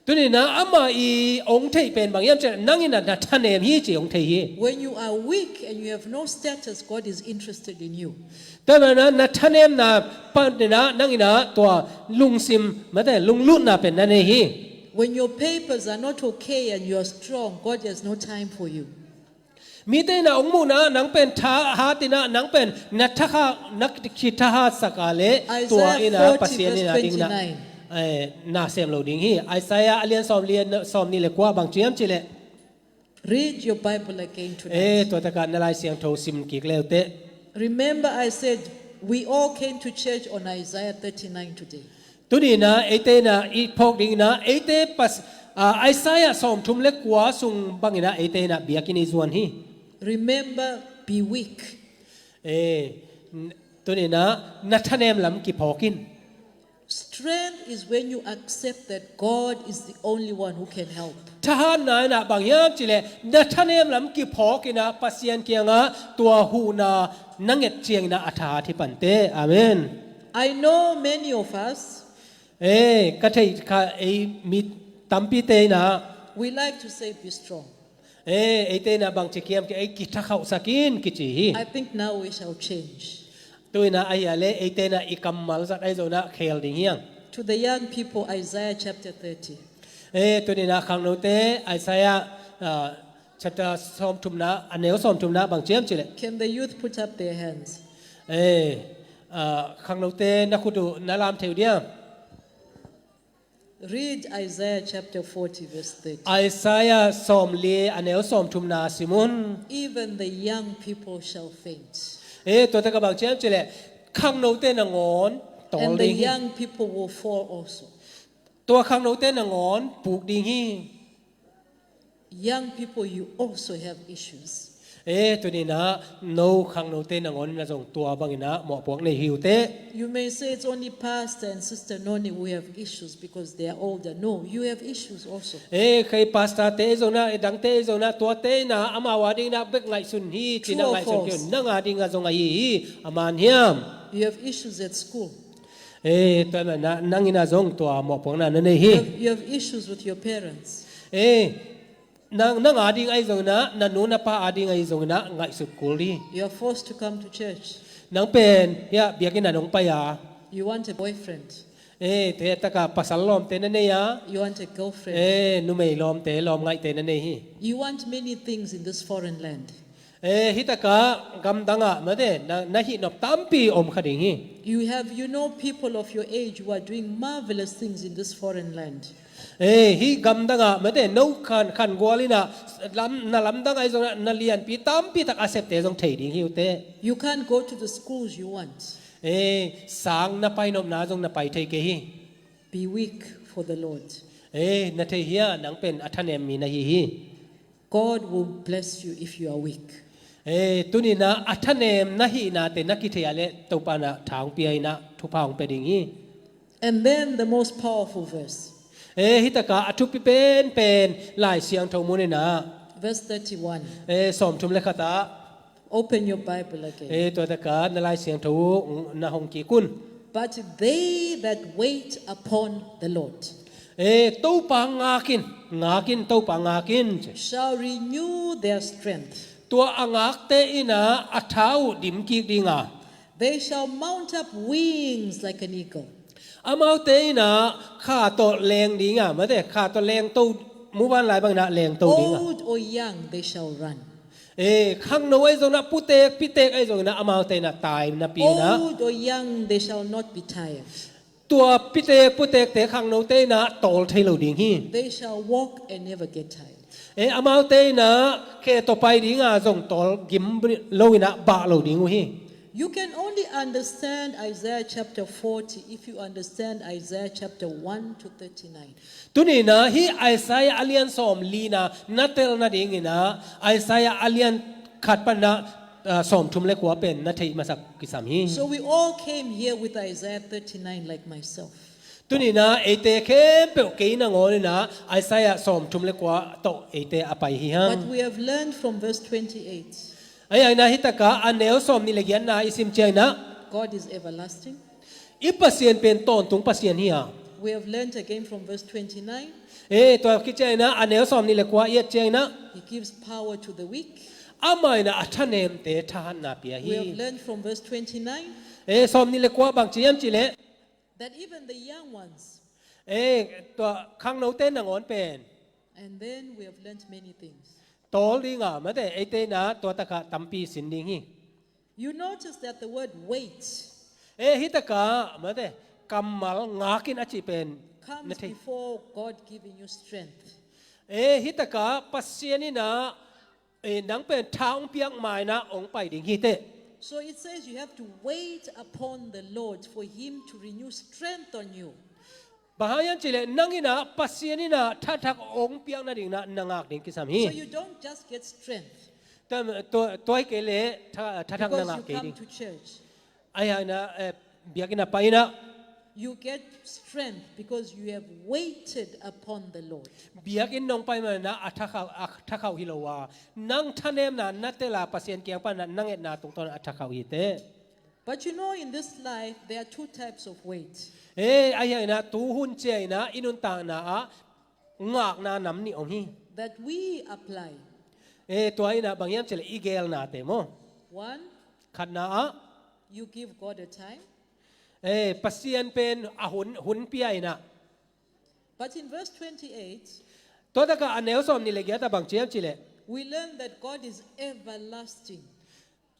Tuni in ah amah i hong theih pen bang hiam cih leh nang in ah na thanem hi ci hong thei hi. When you are weak and you have no status, God is interested in you. Tua manin ah na thanemna pan in ah nang in ah tua lungsim, mate, lunglutna pen na nei hi. When your papers are not okay and you are strong, God has no time for you. Mite in ah hong muhna ah nang pen thahat in ah, nang pen na thakha, na kithahatsak a leh tua in ah Pasian in ah ding na, eh, na sem lo ding hi. Isaiah a lian sawmli, sawmnih le kua bang ci hiam cih leh. Read your Bible again tonight. Eh, tua tak a na Lai Siangtho sim kik le uh teh. Remember, I said we all came to church on Isaiah thirty-nine today. Tuni in ah eite in ah i phawk ding in ah eite Pas-, ah, Isaiah sawmthum le kua sung bangin ah eite in ah biakinn i zuan hi. Remember, be weak. Eh, n-, tuni in ah na thanem lam kiphawk in. Strength is when you accept that God is the only one who can help. Thahatna in ah bang hiam cih leh na thanem lam kiphawk in ah Pasian kiangah tua huhna na nget ciangin ah a thahat hi pan teh. Amen. I know many of us, Eh, ka theih kha ei mi tampite in ah. We like to say, "Be strong." Eh, eite in ah bang ci hiam cih leh ei kithakhauhsak in kici hi. I think now we shall change. Tu in ah ahih leh eite in ah i kammal zat ahi zongin ah khel ding hi hang. To the young people, Isaiah chapter thirty. Eh, tuni in ah khangnote Isaiah, ah, chapter sawmthumna, a neu sawmthumna bang ci hiam cih leh. Can the youth put up their hands? Eh, ah, khangnote na khut uh na lam thei uh diam. Read Isaiah chapter forty, verse thirty. Isaiah sawmli a neu sawmthumna sim un. Even the young people shall faint. Eh, tua tak a bang ci hiam cih leh khangnote nangawn tawl ding hi. And the young people will fall also. Tua khangnote nangawn puk ding hi. Young people, you also have issues. Eh, tuni in ah no khangnote nangawn in ah zong tua bangin ah mawhpuak nei hi uh teh. You may say, "It's only Pastor and Sister Noni who have issues because they are older." No, you have issues also. Eh, kei pastor-te ahi zongin ah, eh, dangte ahi zongin ah, tuate in ah amau a dingin ah bek ngaihsun hi, ci-in ah ngaihsun kei uh. Nang a dingin ah zong ahi hi, a man hiam. You have issues at school. Eh, tua manin ah nang in ah zong tua mawhpuakna na nei hi. You have, you have issues with your parents. Eh, nang, nang a ding ahi zongin ah, na nu na pa a ding ahi zongin ah ngaihsut kul hi. You are forced to come to church. Nang pen, ya, biakinn ah nong pai a. You want a boyfriend. Eh, tua tak a pasal lawmte na nei a. You want a girlfriend. Eh, numei lawmte, lawmngaihte na nei hi. You want many things in this foreign land. Eh, hih tak a gamdang ah, mate, na, na hih nop tampi om kha ding hi. You have, you know, people of your age who are doing marvelous things in this foreign land. Eh, hih gamdang ah, mate, no khan, khan gual in ah, lam, na lamdang ahi zongin ah, na lianpi tampi tak a septe zong thei ding hi uh teh. You can't go to the schools you want. Eh, sang na pai nopna zong na pai thei kei hi. Be weak for the Lord. Eh, na thei hia, nang pen a thanem mi na hi hi. God will bless you if you are weak. Eh, tuni in ah a thanem na hihnate na kithei a leh Topa in ah tha hong pia in ah thupha hong pia ding hi. And then the most powerful verse. Eh, hih tak a a thupi penpen Lai Siangtho mun in ah. Verse thirty-one. Eh, sawmthum le khat ah. Open your Bible again. Eh, tua tak a na Lai Siangtho uh na hong kik un. But they that wait upon the Lord. Eh, Topa ngak in, ngak in, Topa ngak in. Shall renew their strength. Tua a ngakte in ah a tha uh dim kik ding a. They shall mount up wings like an eagle. Amaute in ah kha tawh leng ding a, mate, kha tawh lengto, muvanlai bangin ah lengto ding a. Old or young, they shall run. Eh, khangno ahi zongin ah, putek pitek ahi zongin ah, amaute in ah tai napi in ah, old or young, they shall not be tired. Tua pitek putekte khangnote in ah tawl thei lo ding hi. They shall walk and never get tired. Eh, amaute in ah khe tawh pai ding a zong tawl gim lo in ah bah lo ding uh hi. You can only understand Isaiah chapter forty if you understand Isaiah chapter one to thirty-nine. Tuni in ah hih Isaiah a lian sawm lina na tel nadingin ah Isaiah a lian khat pan ah, ah, sawm thum le kua pen na theih masak kisam hi. So we all came here with Isaiah thirty-nine, like myself. Tuni in ah eite khempeuh kei nangawn in ah Isaiah sawm thum le kua tawh eite a pai hi hang. But we have learned from verse twenty-eight. Ahi hangin ah hih takah a neu sawm nih le giatna i sim ciangin ah, God is everlasting. I Pasian pen tawntung Pasian hi a. We have learned again from verse twenty-nine. Eh, tua khit ciangin ah a neu sawm nih le kua i et ciangin ah, He gives power to the weak. Amah in ah a thanemte thahatna pia hi. We have learned from verse twenty-nine. Eh, sawm nih le kua bang ci hiam cih leh, that even the young ones, eh, tua khangnote nangawn pen, and then we have learned many things. Tawl ding a, mate, eite in ah tua takah tampi sin ding hi. You notice that the word wait, eh, hih takah, mate, kammal ngak in a cih pen, comes na thei, before God giving you strength. Eh, hih takah Pasian in ah, eh, nang pen tha hong piak ma in ah hong pai ding hi teh. So it says you have to wait upon the Lord for him to renew strength on you. Bang hang hiam cih leh nang in ah Pasian in ah thathak hong piak nadingin ah na ngak ding kisam hi. So you don't just get strength. Tua, tua, tua hi kei leh tha-, thathak na ngak kei ding. Because you come to church. Ahi hangin ah, eh, biakinn ah pai in ah, you get strength because you have waited upon the Lord. Biakinn nong pai ma in ah a thakhauh, a thakhauh hi lo a, nang thanemna na tel a, Pasian kiang pan ah nang etna tungtawn a thakhauh hi teh. But you know, in this life, there are two types of wait. Eh, ahi hangin ah tuhun ciangin ah i nuntakna ah ngakna nam nih om hi. That we apply. Eh, tua in ah bang hiam cih leh i geelnate maw. One, khatna ah, you give God a time. Eh, Pasian pen a hun, hun pia in ah. But in verse twenty-eight, tua takah a neu sawm nih le giat ah bang ci hiam cih leh, we learn that God is everlasting.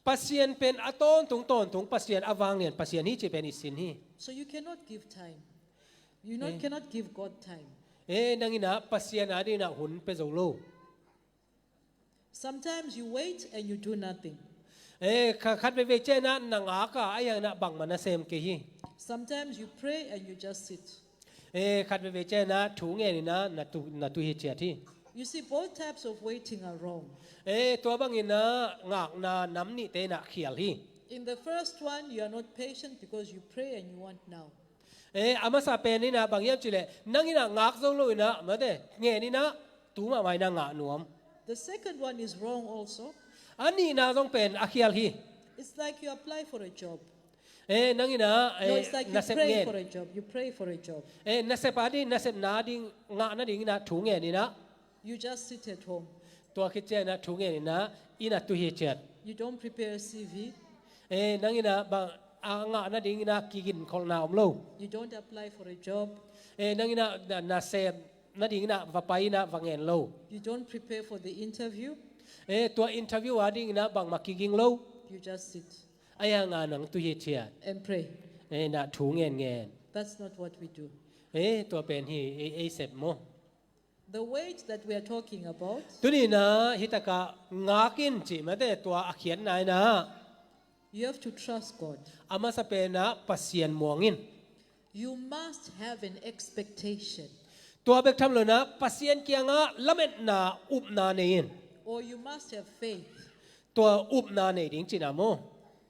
Pasian pen a tawntung tawntung Pasian, a vanglian Pasian hi cih pen i sin hi. So you cannot give time. You not, eh, cannot give God time. Eh, nang in ah Pasian adingin ah hun pia zo lo. Sometimes you wait and you do nothing. Eh, kha-, khat veivei ciangin ah na ngak a, ahi hangin ah bangmah na sem kei hi. Sometimes you pray and you just sit. Eh, khat veivei ciangin ah thu ngen in ah na tu, na tu hi ciat hi. You see, both types of waiting are wrong. Eh, tua bangin ah ngakna nam nihte in ah khial hi. In the first one, you are not patient because you pray and you want now. Eh, a masa pen in ah bang hiam cih leh, nang in ah ngak zo lo in ah, mate, ngen in ah, tu mahmah in ah ngah nuam. The second one is wrong also. A nihna zong pen a khial hi. It's like you apply for a job. Eh, nang in ah, no, eh, it's like you pray for a job. You pray for a job. Eh, nasep ading, nasepna ading ngah nadingin ah thu ngen in ah, you just sit at home. Tua khit ciangin ah thu ngen in ah, inn ah tu hi ciat. You don't prepare a C V. Eh, nang in ah bang a ngah nadingin ah kiginkholhna om lo. You don't apply for a job. Eh, nang in ah na, nasep nadingin ah va pai in ah va ngen lo. You don't prepare for the interview. Eh, tua interview adingin ah bangmah kiging lo. You just sit. Ahi hangin ah nang tu hi ciat. And pray. Eh, na thu ngen ngen. That's not what we do. Eh, tua pen hi, ei, ei sep maw. The wait that we are talking about, tuni in ah hih takah ngak in cih, mate, tua a khiatna in ah, you have to trust God. A masa pen ah Pasian muang in. You must have an expectation. Tua bek tham lo in ah Pasian kiangah lametna, upna nei in. Or you must have faith. Tua upna nei ding cihna maw.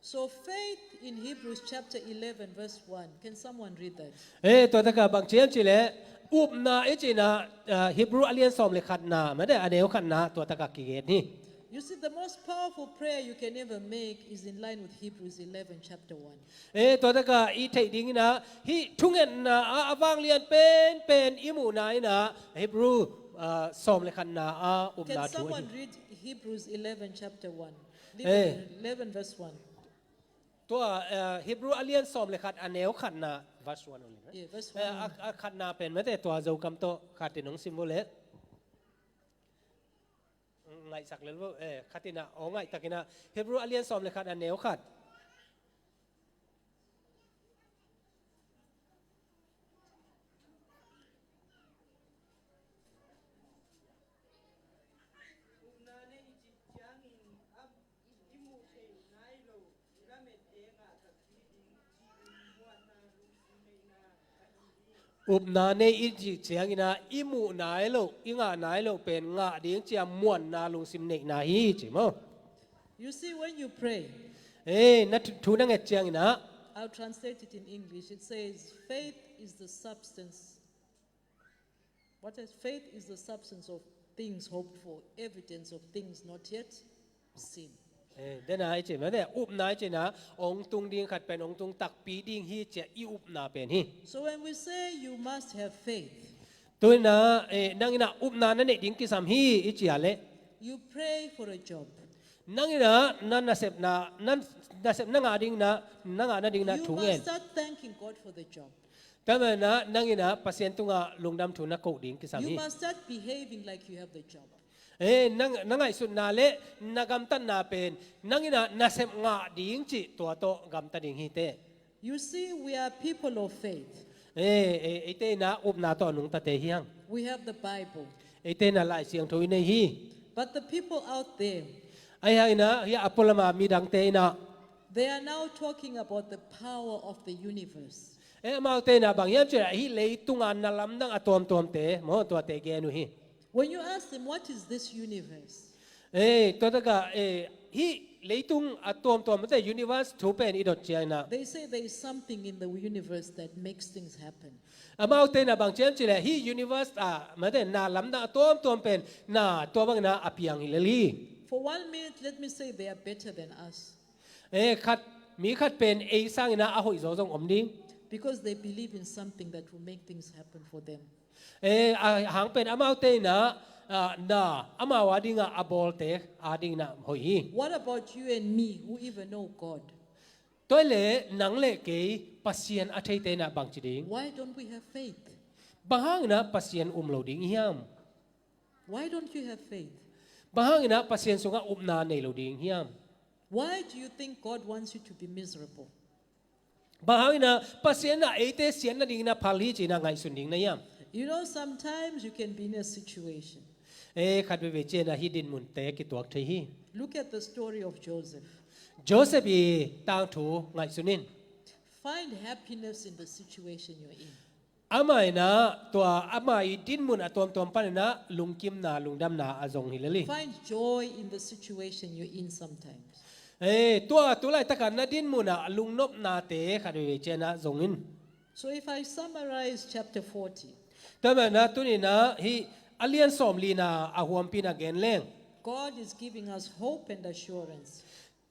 So faith in Hebrews chapter eleven verse one. Can someone read that? Eh, tua takah bang ci hiam cih leh, upna i cihna, ah, Hebrew a lian sawm le khatna, mate, a neu khatna, tua takah kigen hi. You see, the most powerful prayer you can ever make is in line with Hebrews eleven chapter one. Eh, tua takah i theih dingin ah, hih thungetna ah a vanglian penpen i muhna in ah, Hebrew, ah, sawm le khatna ah upna thu ahi. Can someone read Hebrews eleven chapter one? Eh. Eleven verse one. Tua, eh, Hebrew a lian sawm le khat a neu khatna, verse one only, right? Yeah, verse one. Eh, a, a khatna pen, mate, tua Zokam tawh khat in hong sim vo leh. Ngaihsak lel vo, eh, khat in ah, aw ngaihtak in ah, Hebrew a lian sawm le khat a neu khat. Upna nei i cih ciangin ah, i muh nai loh, i ngah nai loh pen ngah ding ci-a muanna lungsim neihna hi ci maw? You see, when you pray, eh, na thu, thu na nget ciangin ah, I'll translate it in English. It says, "Faith is the substance." What is faith? Is the substance of things hoped for, evidence of things not yet seen. Eh, dena i ci mah te, upna i cihna, ong tung ding khat pen ong tung takpi ding hi ci-a i upna pen hi. So when we say you must have faith, tu-in ah, eh, nang in ah upna na neih ding kisam hi i ci-a leh, you pray for a job. Nang in ah na nasepna, na nasepna ngah ding na, na ngah nading na thu ngen. You must start thanking God for the job. Tua manin ah nang in ah Pasian tungah lungdam thu na koh ding kisam hi. You must start behaving like you have the job. Eh, na, na ngaihsutna le na gamtatna pen nang in ah nasep ngah ding cih tua tawh gamta ding hi teh. You see, we are people of faith. Eh, eh, eite in ah upna tawh nungtate hi hang. We have the Bible. Eite in ah Lai Siangtho i nei hi. But the people out there, ahi hangin ah, hih a pualama midangte in ah, they are now talking about the power of the universe. Eh, amaute in ah bang hiam cih leh, hih leitunga na lamdang a tuamtuamte maw, tuate gen uh hi. When you ask them, "What is this universe?" Eh, tua takah, eh, hih leitung a tuamtuam, mate, universe thu pen i dot ciangin ah, they say there is something in the universe that makes things happen. Amaute in ah bang ci hiam cih leh, hih universe ah, mate, na lamdang a tuamtuam pen na tua bangin ah a piang hi lel hi. For one minute, let me say they are better than us. Eh, khat, mi khat pen ei sangin ah a hoih zaw zong om ding. Because they believe in something that will make things happen for them. Eh, a hang pen amaute in ah, ah, na, amau a dingah a bawlte a dingin ah hoih hi. What about you and me who even know God? Tua hi leh nang le kei Pasian a theite in ah bang ci ding? Why don't we have faith? Bang hangin ah Pasian um lo ding i hiam? Why don't you have faith? Bang hangin ah Pasian sungah upna nei lo ding hiam? Why do you think God wants you to be miserable? Bang hangin ah Pasian in ah eite siat nadingin ah phal hi ci-in ah ngaihsun ding na hiam? You know, sometimes you can be in a situation. Eh, khat veivei ciangin ah hih dinmunte kituak thei hi. Look at the story of Joseph. Joseph i tangthu ngaihsun in. Find happiness in the situation you're in. Amah in ah, tua amah i dinmun a tuamtuam panin ah lungkimna, lungdamna a zong hi lel hi. Find joy in the situation you're in sometimes. Eh, tua tu laitakah na dinmun ah lungnopnate khat veivei ciangin ah zong in. So if I summarize chapter forty, tua manin ah tuni-in ah hih a lian sawmlina a huampi-in ah gen leng, God is giving us hope and assurance.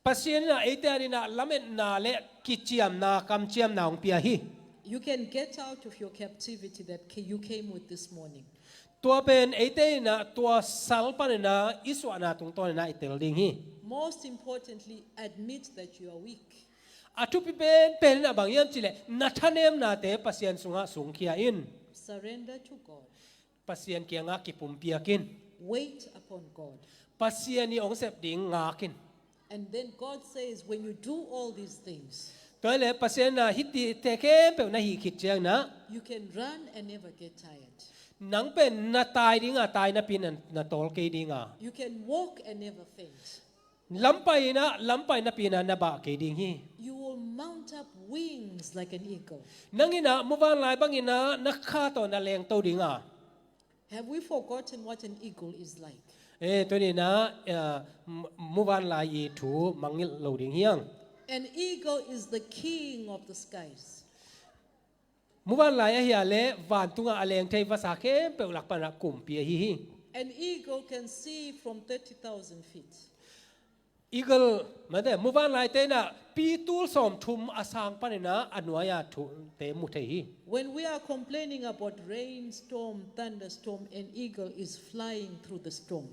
Pasian in ah eite adingin ah lametna le kiciamna, kamciamna hong pia hi. You can get out of your captivity that ca-, you came with this morning. Tua pen eite in ah tua sal panin ah i suahna tungtawnin ah i tel ding hi. Most importantly, admit that you are weak. A thupi penpen in ah bang hiam cih leh na thanemnate Pasian sungah sungkhia in. Surrender to God. Pasian kiangah kipumpiak in. Wait upon God. Pasian i hong sep ding ngak in. And then God says, when you do all these things, tua hi leh Pasian in ah hihte khempeuh na hih khit ciangin ah, you can run and never get tired. Nang pen na tai ding a, tai napi-in na, na tawl kei ding a. You can walk and never faint. Lampai in ah, lampai napi-in ah na bah kei ding hi. You will mount up wings like an eagle. Nang in ah muvanlai bangin ah na kha tawh na lengto ding a. Have we forgotten what an eagle is like? Eh, tuni-in ah, eh, mu-, muvanlai i thu mangngilh lo ding hiam? An eagle is the king of the skies. Muvanlai ahi a leh vantungah a leng thei vasa khempeuh lak panin ah kumpi ahi hi. An eagle can see from thirty thousand feet. Eagle, mate, muvanlaite in ah pi tul sawmthum a sang panin ah a nuai-a thute mu thei hi. When we are complaining about rain, storm, thunderstorm, an eagle is flying through the storm.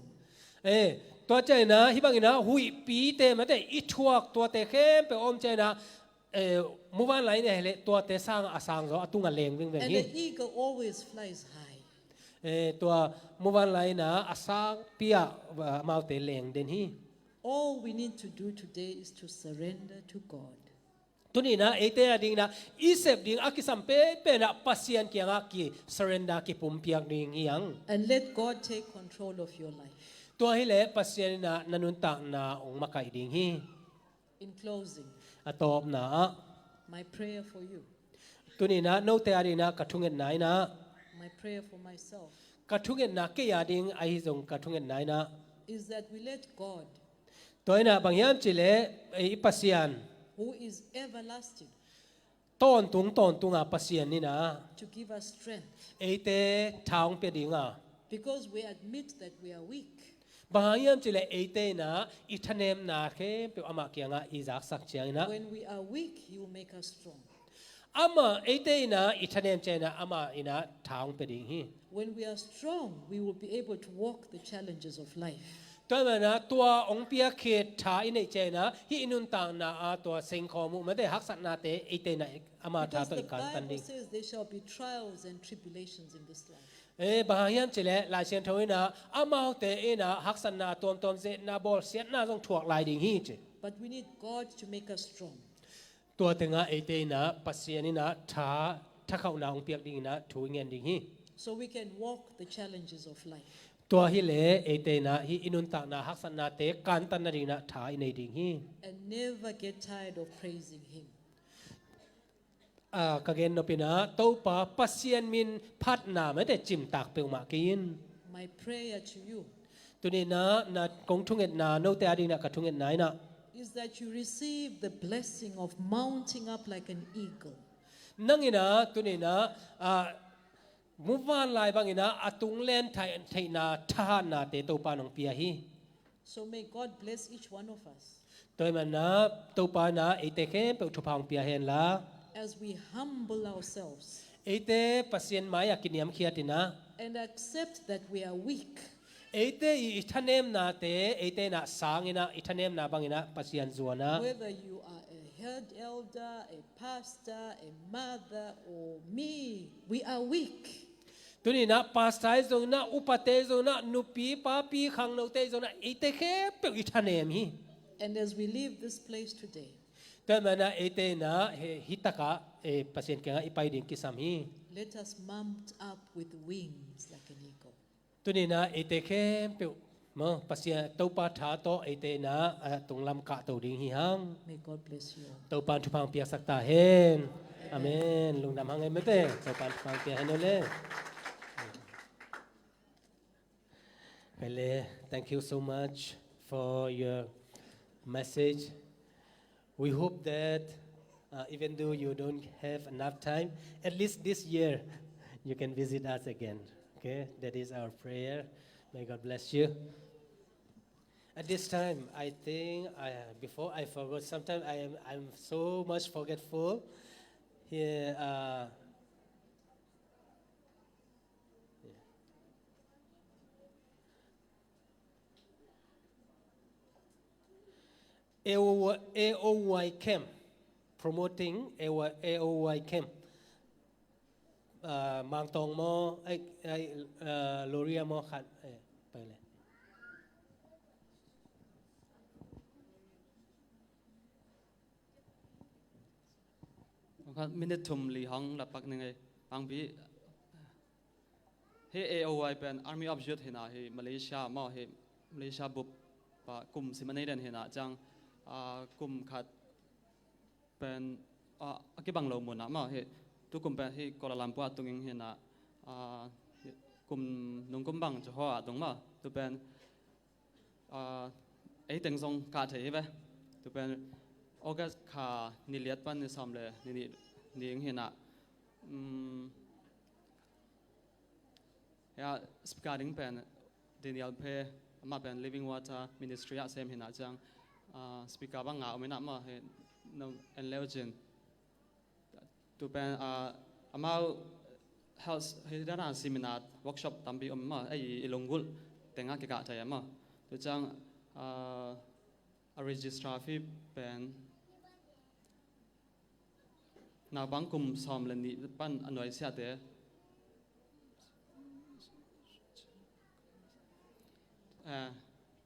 Eh, tua ciangin ah, hih bangin ah huihpite, mate, i thuak tuate khempeuh a om ciangin ah, eh, muvanlai in ah hi leh tuate sang a sang zaw a tungah leng vengveng hi. And the eagle always flies high. Eh, tua muvanlai in ah a sangpi ah, ah, amaute leng den hi. All we need to do today is to surrender to God. Tuni in ah eite a ding in ah i sep ding a kisam penpen ah Pasian kiangah ki surrender, kipumpiak ding hi hang. And let God take control of your life. Tua hileh Pasian in ah na nuntakna hong makaih ding hi. In closing, a tawpna ah, my prayer for you, tuni in ah note a ding in ah ka thungetna in ah, my prayer for myself, ka thungetna kei a ding ahi zong ka thungetna in ah, is that we let God, tua in ah bang hiam cih leh, eh, i Pasian, who is everlasting, tawntung tawntunga Pasian in ah, to give us strength, eite tha hong pia ding a. Because we admit that we are weak. Bang hang hiam cih leh eite in ah i thanemna khempeuh amah kiangah i zaksak ciangin ah, when we are weak, He will make us strong. Amah, eite in ah i thanem ciangin ah amah in ah tha hong pia ding hi. When we are strong, we will be able to walk the challenges of life. Tua ahih manin ah tua hong piak khit tha i neih ciangin ah hih i nuntakna ah tua sengkhawm uh mate haksatnate eite in ah amah tha tawh i kantan ding. Because the Bible says there shall be trials and tribulations in this life. Eh, bang hang hiam cih leh Lai Siangtho in ah amaute in ah haksatna tuamtuam, ze-etna, bawlsiatna zong thuak lai ding hi ci. But we need God to make us strong. Tua tengah eite in ah Pasian in ah tha, thakhauhna hong piak ding in ah thu i ngen ding hi. So we can walk the challenges of life. Tua hileh eite in ah hih i nuntakna haksatnate kantan nading in ah tha i nei ding hi. And never get tired of praising Him. Ah, ka gen nop in ah Topa Pasian min phatna mate cimtak peuhmah kei in. My prayer to you, tuni in ah na kong thungetna, note a ding in ah ka thungetna in ah, is that you receive the blessing of mounting up like an eagle. Nang in ah tuni in ah, ah, muvanlai bang in ah a tung len thei-, theihna thahatnate Topa in hong pia hi. So may God bless each one of us. Tua ahih manin ah Topa in ah eite khempeuh thupha hong pia hen la. As we humble ourselves, eite Pasian mai-ah kiniamkhiat in ah, and accept that we are weak. Eite i, i thanemnate eite in ah sang in ah, i thanemna bang in ah Pasian zuan ah. Whether you are a head elder, a pastor, a mother, or me, we are weak. Tuni in ah pastor ahi zongin ah, upate ahi zongin ah, nupi papi khangnote ahi zongin ah, eite khempeuh i thanem hi. And as we leave this place today, tua ahih manin ah eite in ah hih, hih takah, eh, Pasian kiangah i pai ding kisam hi. Let us mount up with wings like an eagle. Tuni in ah eite khempeuh maw, Pasian Topa tha tawh eite in ah, ah, tunglam kahto ding hi hang. May God bless you all. Topa in thupha hong piaksak ta hen. Amen. Amen. Lungdam hang ei mate. Topa in thupha hong pia hen o le. Pele, thank you so much for your message. We hope that, uh, even though you don't have enough time, at least this year you can visit us again. Okay, that is our prayer. May God bless you. At this time, I think I, before I forgot, sometimes I am, I'm so much forgetful. Here, uh, A O Y, A O Y camp, promoting A O Y, A O Y camp. Ah, Mangtawng maw, ai, ai, ah, Loria maw khat, eh, pai le. Khat minute thum li hong la pak ning ei. Pangpi. Hih A O Y pen Army of Youth hi na, hih Malaysia maw, hih Malaysia bup pa kum sim a nei den hi na ciang, ah, kum khat pen, ah, a kibang lo mun ah maw, hih tu kum pen hih Kuala Lumpur ah tung ing hi na, ah, hih kum nung kum bang Johor ah tung maw, tu pen, ah, ei teng zong kah thei hi ve. Tu pen August kha ni liat pan ni sawm le ni nih ni ing hi na, um, hia speaker ding pen Daniel Phe, amah pen Living Water Ministry ah sem hi na ciang, ah, speaker bang nga om hi na maw, hih no en leu cin. Tu pen, ah, amau health, hih dan a seminar workshop tampi om maw, ei i lunggulh teng ah kikah thei a maw. Tu ciang, ah, a registrar fee pen naupang kum sawm le nih pan a nuaisiahte Eh,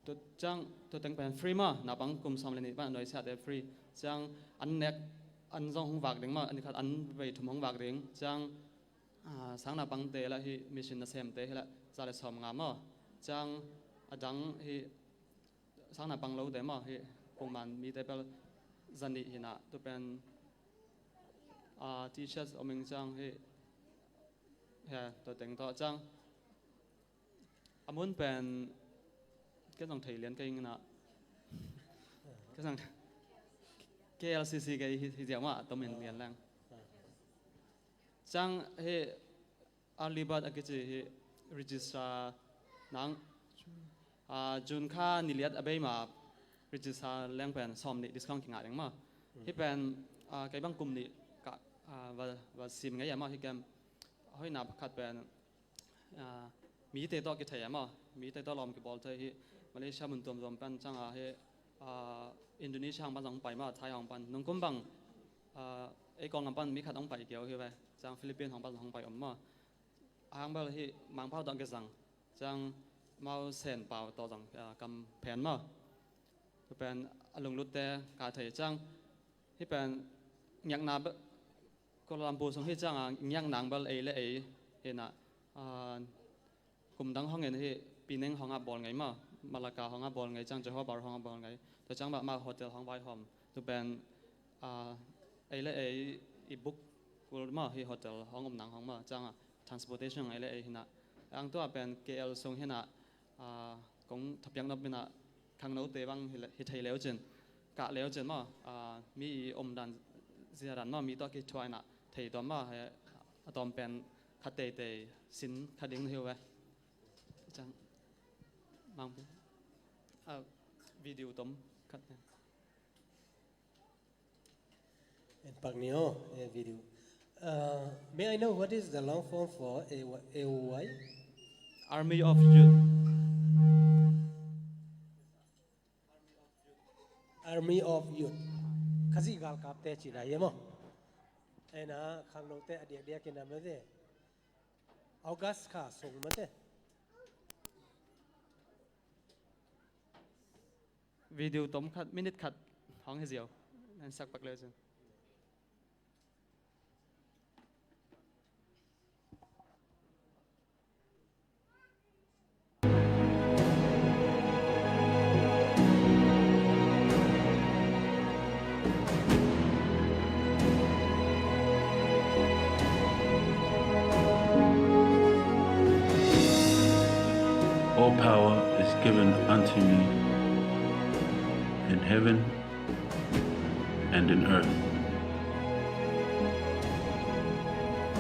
tua ciang, tua teng pen free maw, naupang kum sawm le nih pan a nuaisiahte free. Ciang an nek, an zong hong vak ding maw, an khat an vei thum hong vak ding. Ciang, ah, sang naupangte lah hih mission nasemte hi lah za le sawmnga maw. Ciang a dang hih sang naupang lote maw, hih pongman mite pel za nih hi nah, tua pen, ah, teachers om ing ciang hih, he, tua teng tawh ciang. A mun pen ken zong thei lian kei ing nah. Ken zong K L C C kei hi, hi ziau mah a tom in lian leng. Ciang hih early bird a kici hih register nang, ah, June kha ni liat a bei ma register leng pen sawm nih discount kingah ding maw. Hih pen, ah, kei bang kum nih ka, ah, va, va sim ngei a maw hih kem. Hoihna pakhat pen, ah, mite tawh kithei a maw, mite tawh lawm kibawl thei hi. Malaysia mun tuamtuam pan ciang a hi, ah, Indonesia hong pan zong hong pai maw, Thai hong pan. Nungkum bang, ah, ei Kawlgam pan mi khat hong pai kei uh hi ve. Ciang Philippines hong pan zong hong pai om maw. Ahang bel hih Mangpau tawh kizang. Ciang amau Senpau tawh zong, ah, kam phen maw. Tua pen a lunglutte ka thei ciang. Hih pen ngiakna bel Kuala Lumpur sung hi ciang a ngiak nang bel ei le ei hi nah, ah, kum dang hong en hi Penang hong a bawl ngei maw, Malacca hong a bawl ngei ciang Johor Bahru hong a bawl ngei. Tua ciang bah amau hotel hong vaihawm. Tua pen, ah, ei le ei i book kul maw hih hotel hong om nang hong maw ciang a transportation ei le ei hi nah. Ang tua pen K L sung hi nah, ah, kong thapiak nop hi nah khangnote bang hi le, hi thei leu cin, kah leu cin maw, ah, mi i omdan ziadan maw, mi tawh kithuah in ah thei tuam maw, he, a tawm pen khat teitei sin kha ding na hi uh ve. Ciang mang pen, ah, video tom khat ne. En pak ni aw, eh, video. Uh, may I know what is the long form for A O Y? Army of Youth. Army of Youth. Khazih galkapte cina hi maw. Ena khangnote a diakdiak in a mate. August kha sung mate. Video tom khat, minute khat hong hi ziau. Nan sak pak leu cin. All power is given unto me in heaven and in earth.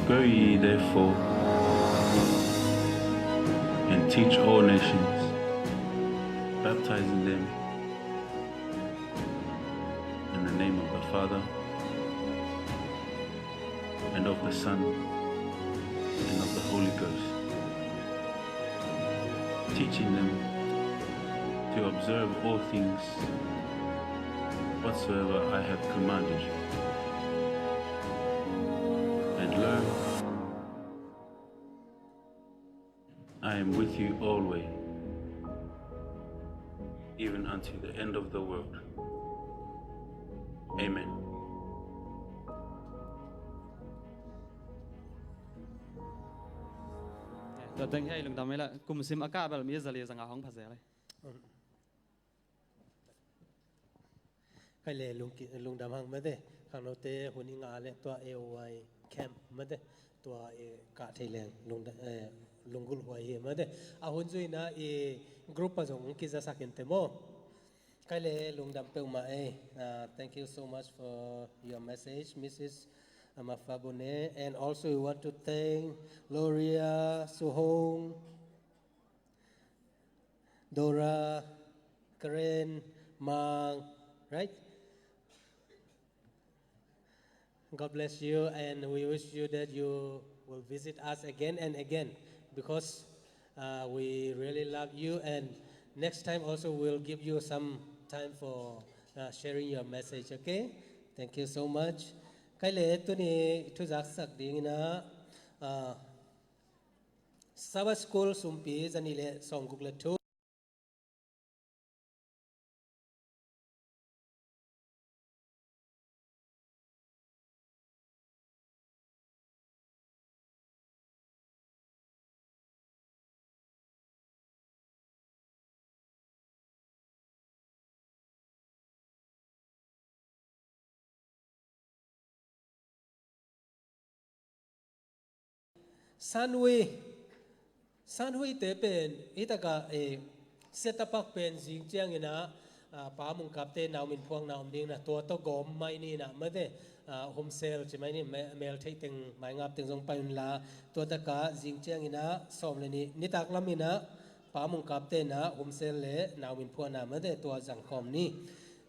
Go ye therefore and teach all nations, baptizing them in the name of the Father, and of the Son, and of the Holy Ghost, teaching them to observe all things whatsoever I have commanded you. And lo, I am with you always, even unto the end of the world. Amen. Tua teng hi a i lungdam hi la, kum sim a kah bel mi zali zanga hong pha zel hi. Khai le lungki-, lungdam hang mate. Khangnote hun i ngah le tua A O Y camp mate. Tua i kah thei leng lungda-, eh, lunggulh huai hi mate. A hun zuina i group a zong kizasak in te maw. Khai le lungdam peuhmah ei. Uh, thank you so much for your message, Missus Mafabune. And also we want to thank Gloria, Suhong, Dora, Karen, Mang, right? God bless you, and we wish you that you will visit us again and again, because, uh, we really love you, and next time also we'll give you some time for, uh, sharing your message, okay? Thank you so much. Khai le tuni thuzaksak dingin ah, uh, Sabbath School sumpi zani le sawmguk le thu. Sanhui, Sanhui te pen, hi takah, eh, Siatapak pen zing ciangin ah, ah, Pa Mungkapte nau min phuakna om ding na, tua tawh gawm mai ni na, mate, ah, Home Cell ci mai ni, me-, mel theih teng, mai ngap teng zong pai un la, tua takah zing ciangin ah, sawm le nih, nitak lamin ah, Pa Mungkapte na, Home Cell le nau min phuakna, mate, tua zang khawm ni.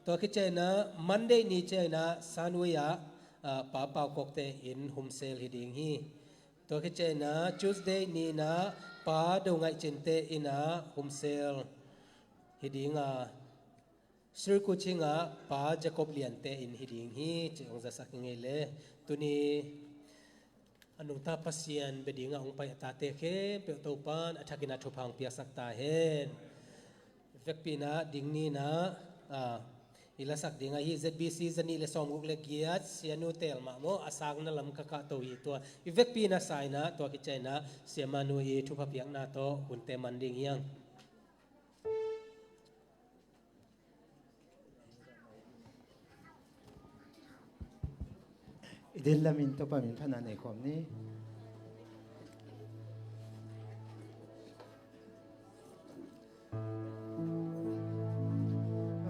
Tua khit ciangin ah, Monday ni ciangin ah, Sanhui ah, ah, Pa Pau Kok te in Home Cell hi ding hi. Tua khit ciangin ah Tuesday ni-in ah Pa Do Ngaih Cin te in ah Home Cell hi ding a, Sri Kuching ah Pa Jacob Lian te in hi ding hi, ci hong zasak hi ngei le. Tuni a nungta Pasian bia ding a hong pai a tate khempeuh Topa'n a thakin a thupha hong piaksak ta hen. Vekpi-in ah ding ni-in ah, ah, i lasak ding ahi Z B C zanih le sawmguk le giat, Sianu Tel mah maw, a sangna lam ka kahto hi tua. I vekpi-in ah sa-in ah, tua khit ciangin ah, Sia Manu i thupha piakna tawh hunte man ding hi hang. I din lamin Topa min phatna nei khawm ni.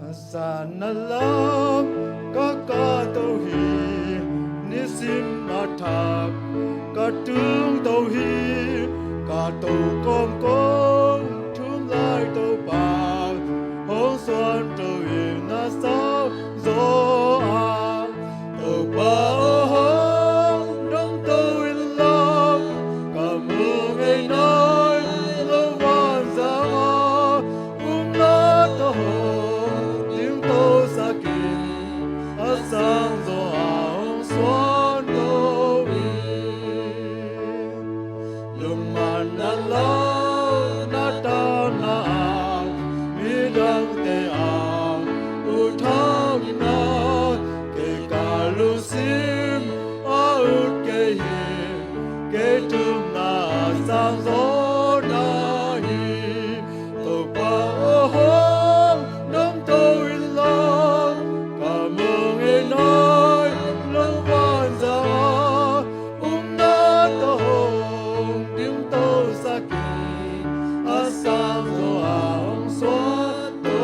A sanna lam ka kahto hi, nisim a thak ka tungto hi, ka to kawmkawm thum lai Topa hong suanto in a sau zaw a. Topa aw, hong dongto in la, ka mu ngei nai lo vanzang a, upna tawh hong dingto sak in, a sang zaw a hong suanto in. Lungmanna lau na tangna a, midangte a uthaukna, kei ka lungsim a ut kei hi, kei thumna a sang zaw na hi. Topa aw, hong dongto in la, ka mu ngei nai lo vanzang a, upna tawh hong dingto sak in, a sang zaw a hong suanto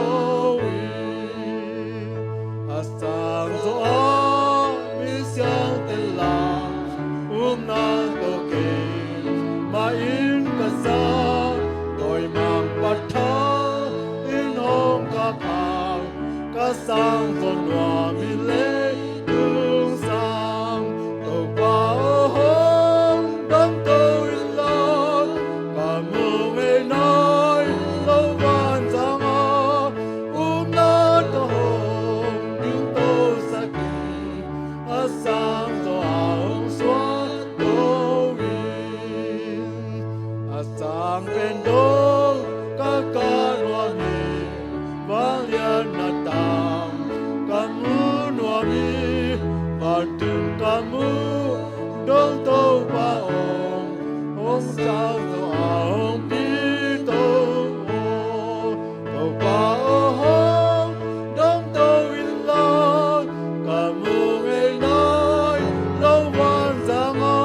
in. A sang zaw a misiangtho lam, upna tawh kei mah in ka sang, dawimangpa thang in hong kap hang, ka sang zaw nuam hi leitung sang. Topa aw, hong dongto in la, ka mu ngei nai lo vanzang a, upna tawh hong dingto sak in, a sang zaw a hong suanto in. A sang pen dong ka kah nuam hi, vangliatna tang ka mu nuam hi, vantung ka mu dong Topa hong, hong sang zaw a hong pi to aw. Topa aw, hong dongto in la, ka mu ngei nai lo vanzang a,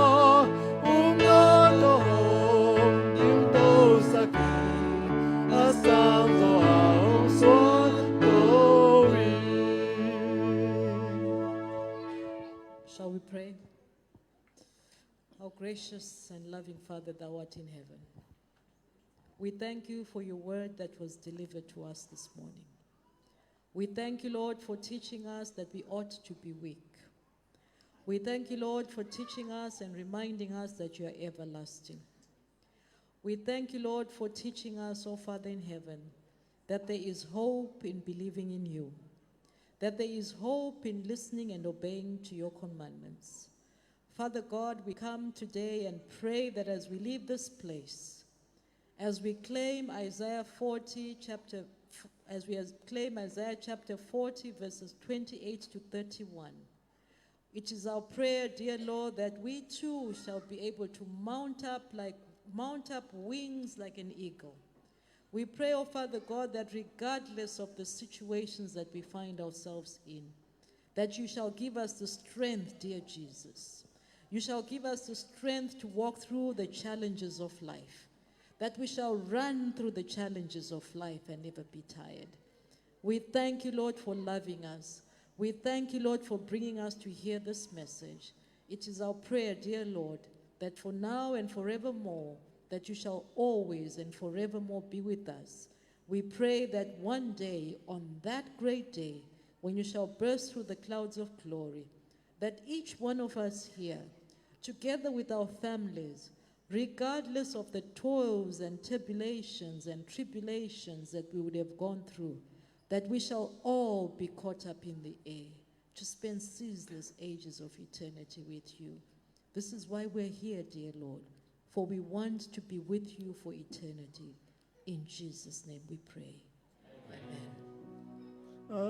upna tawh hong dingto sak in, a sang zaw a hong suanto in. Shall we pray? Our gracious and loving Father, thou art in heaven, we thank you for your word that was delivered to us this morning. We thank you, Lord, for teaching us that we ought to be weak. We thank you, Lord, for teaching us and reminding us that you are everlasting. We thank you, Lord, for teaching us, O Father in heaven, that there is hope in believing in you, that there is hope in listening and obeying to your commandments. Father God, we come today and pray that as we leave this place, as we claim Isaiah forty, chapter, as we as-, claim Isaiah chapter forty, verses twenty-eight to thirty-one, it is our prayer, dear Lord, that we too shall be able to mount up like, mount up wings like an eagle. We pray, O Father God, that regardless of the situations that we find ourselves in, that you shall give us the strength, dear Jesus. You shall give us the strength to walk through the challenges of life, that we shall run through the challenges of life and never be tired. We thank you, Lord, for loving us. We thank you, Lord, for bringing us to hear this message. It is our prayer, dear Lord, that for now and forevermore, that you shall always and forevermore be with us. We pray that one day, on that great day, when you shall burst through the clouds of glory, that each one of us here, together with our families, regardless of the toils and turbulations and tribulations that we would have gone through, that we shall all be caught up in the air to spend ceaseless ages of eternity with you. This is why we're here, dear Lord, for we want to be with you for eternity. In Jesus' name we pray. Amen.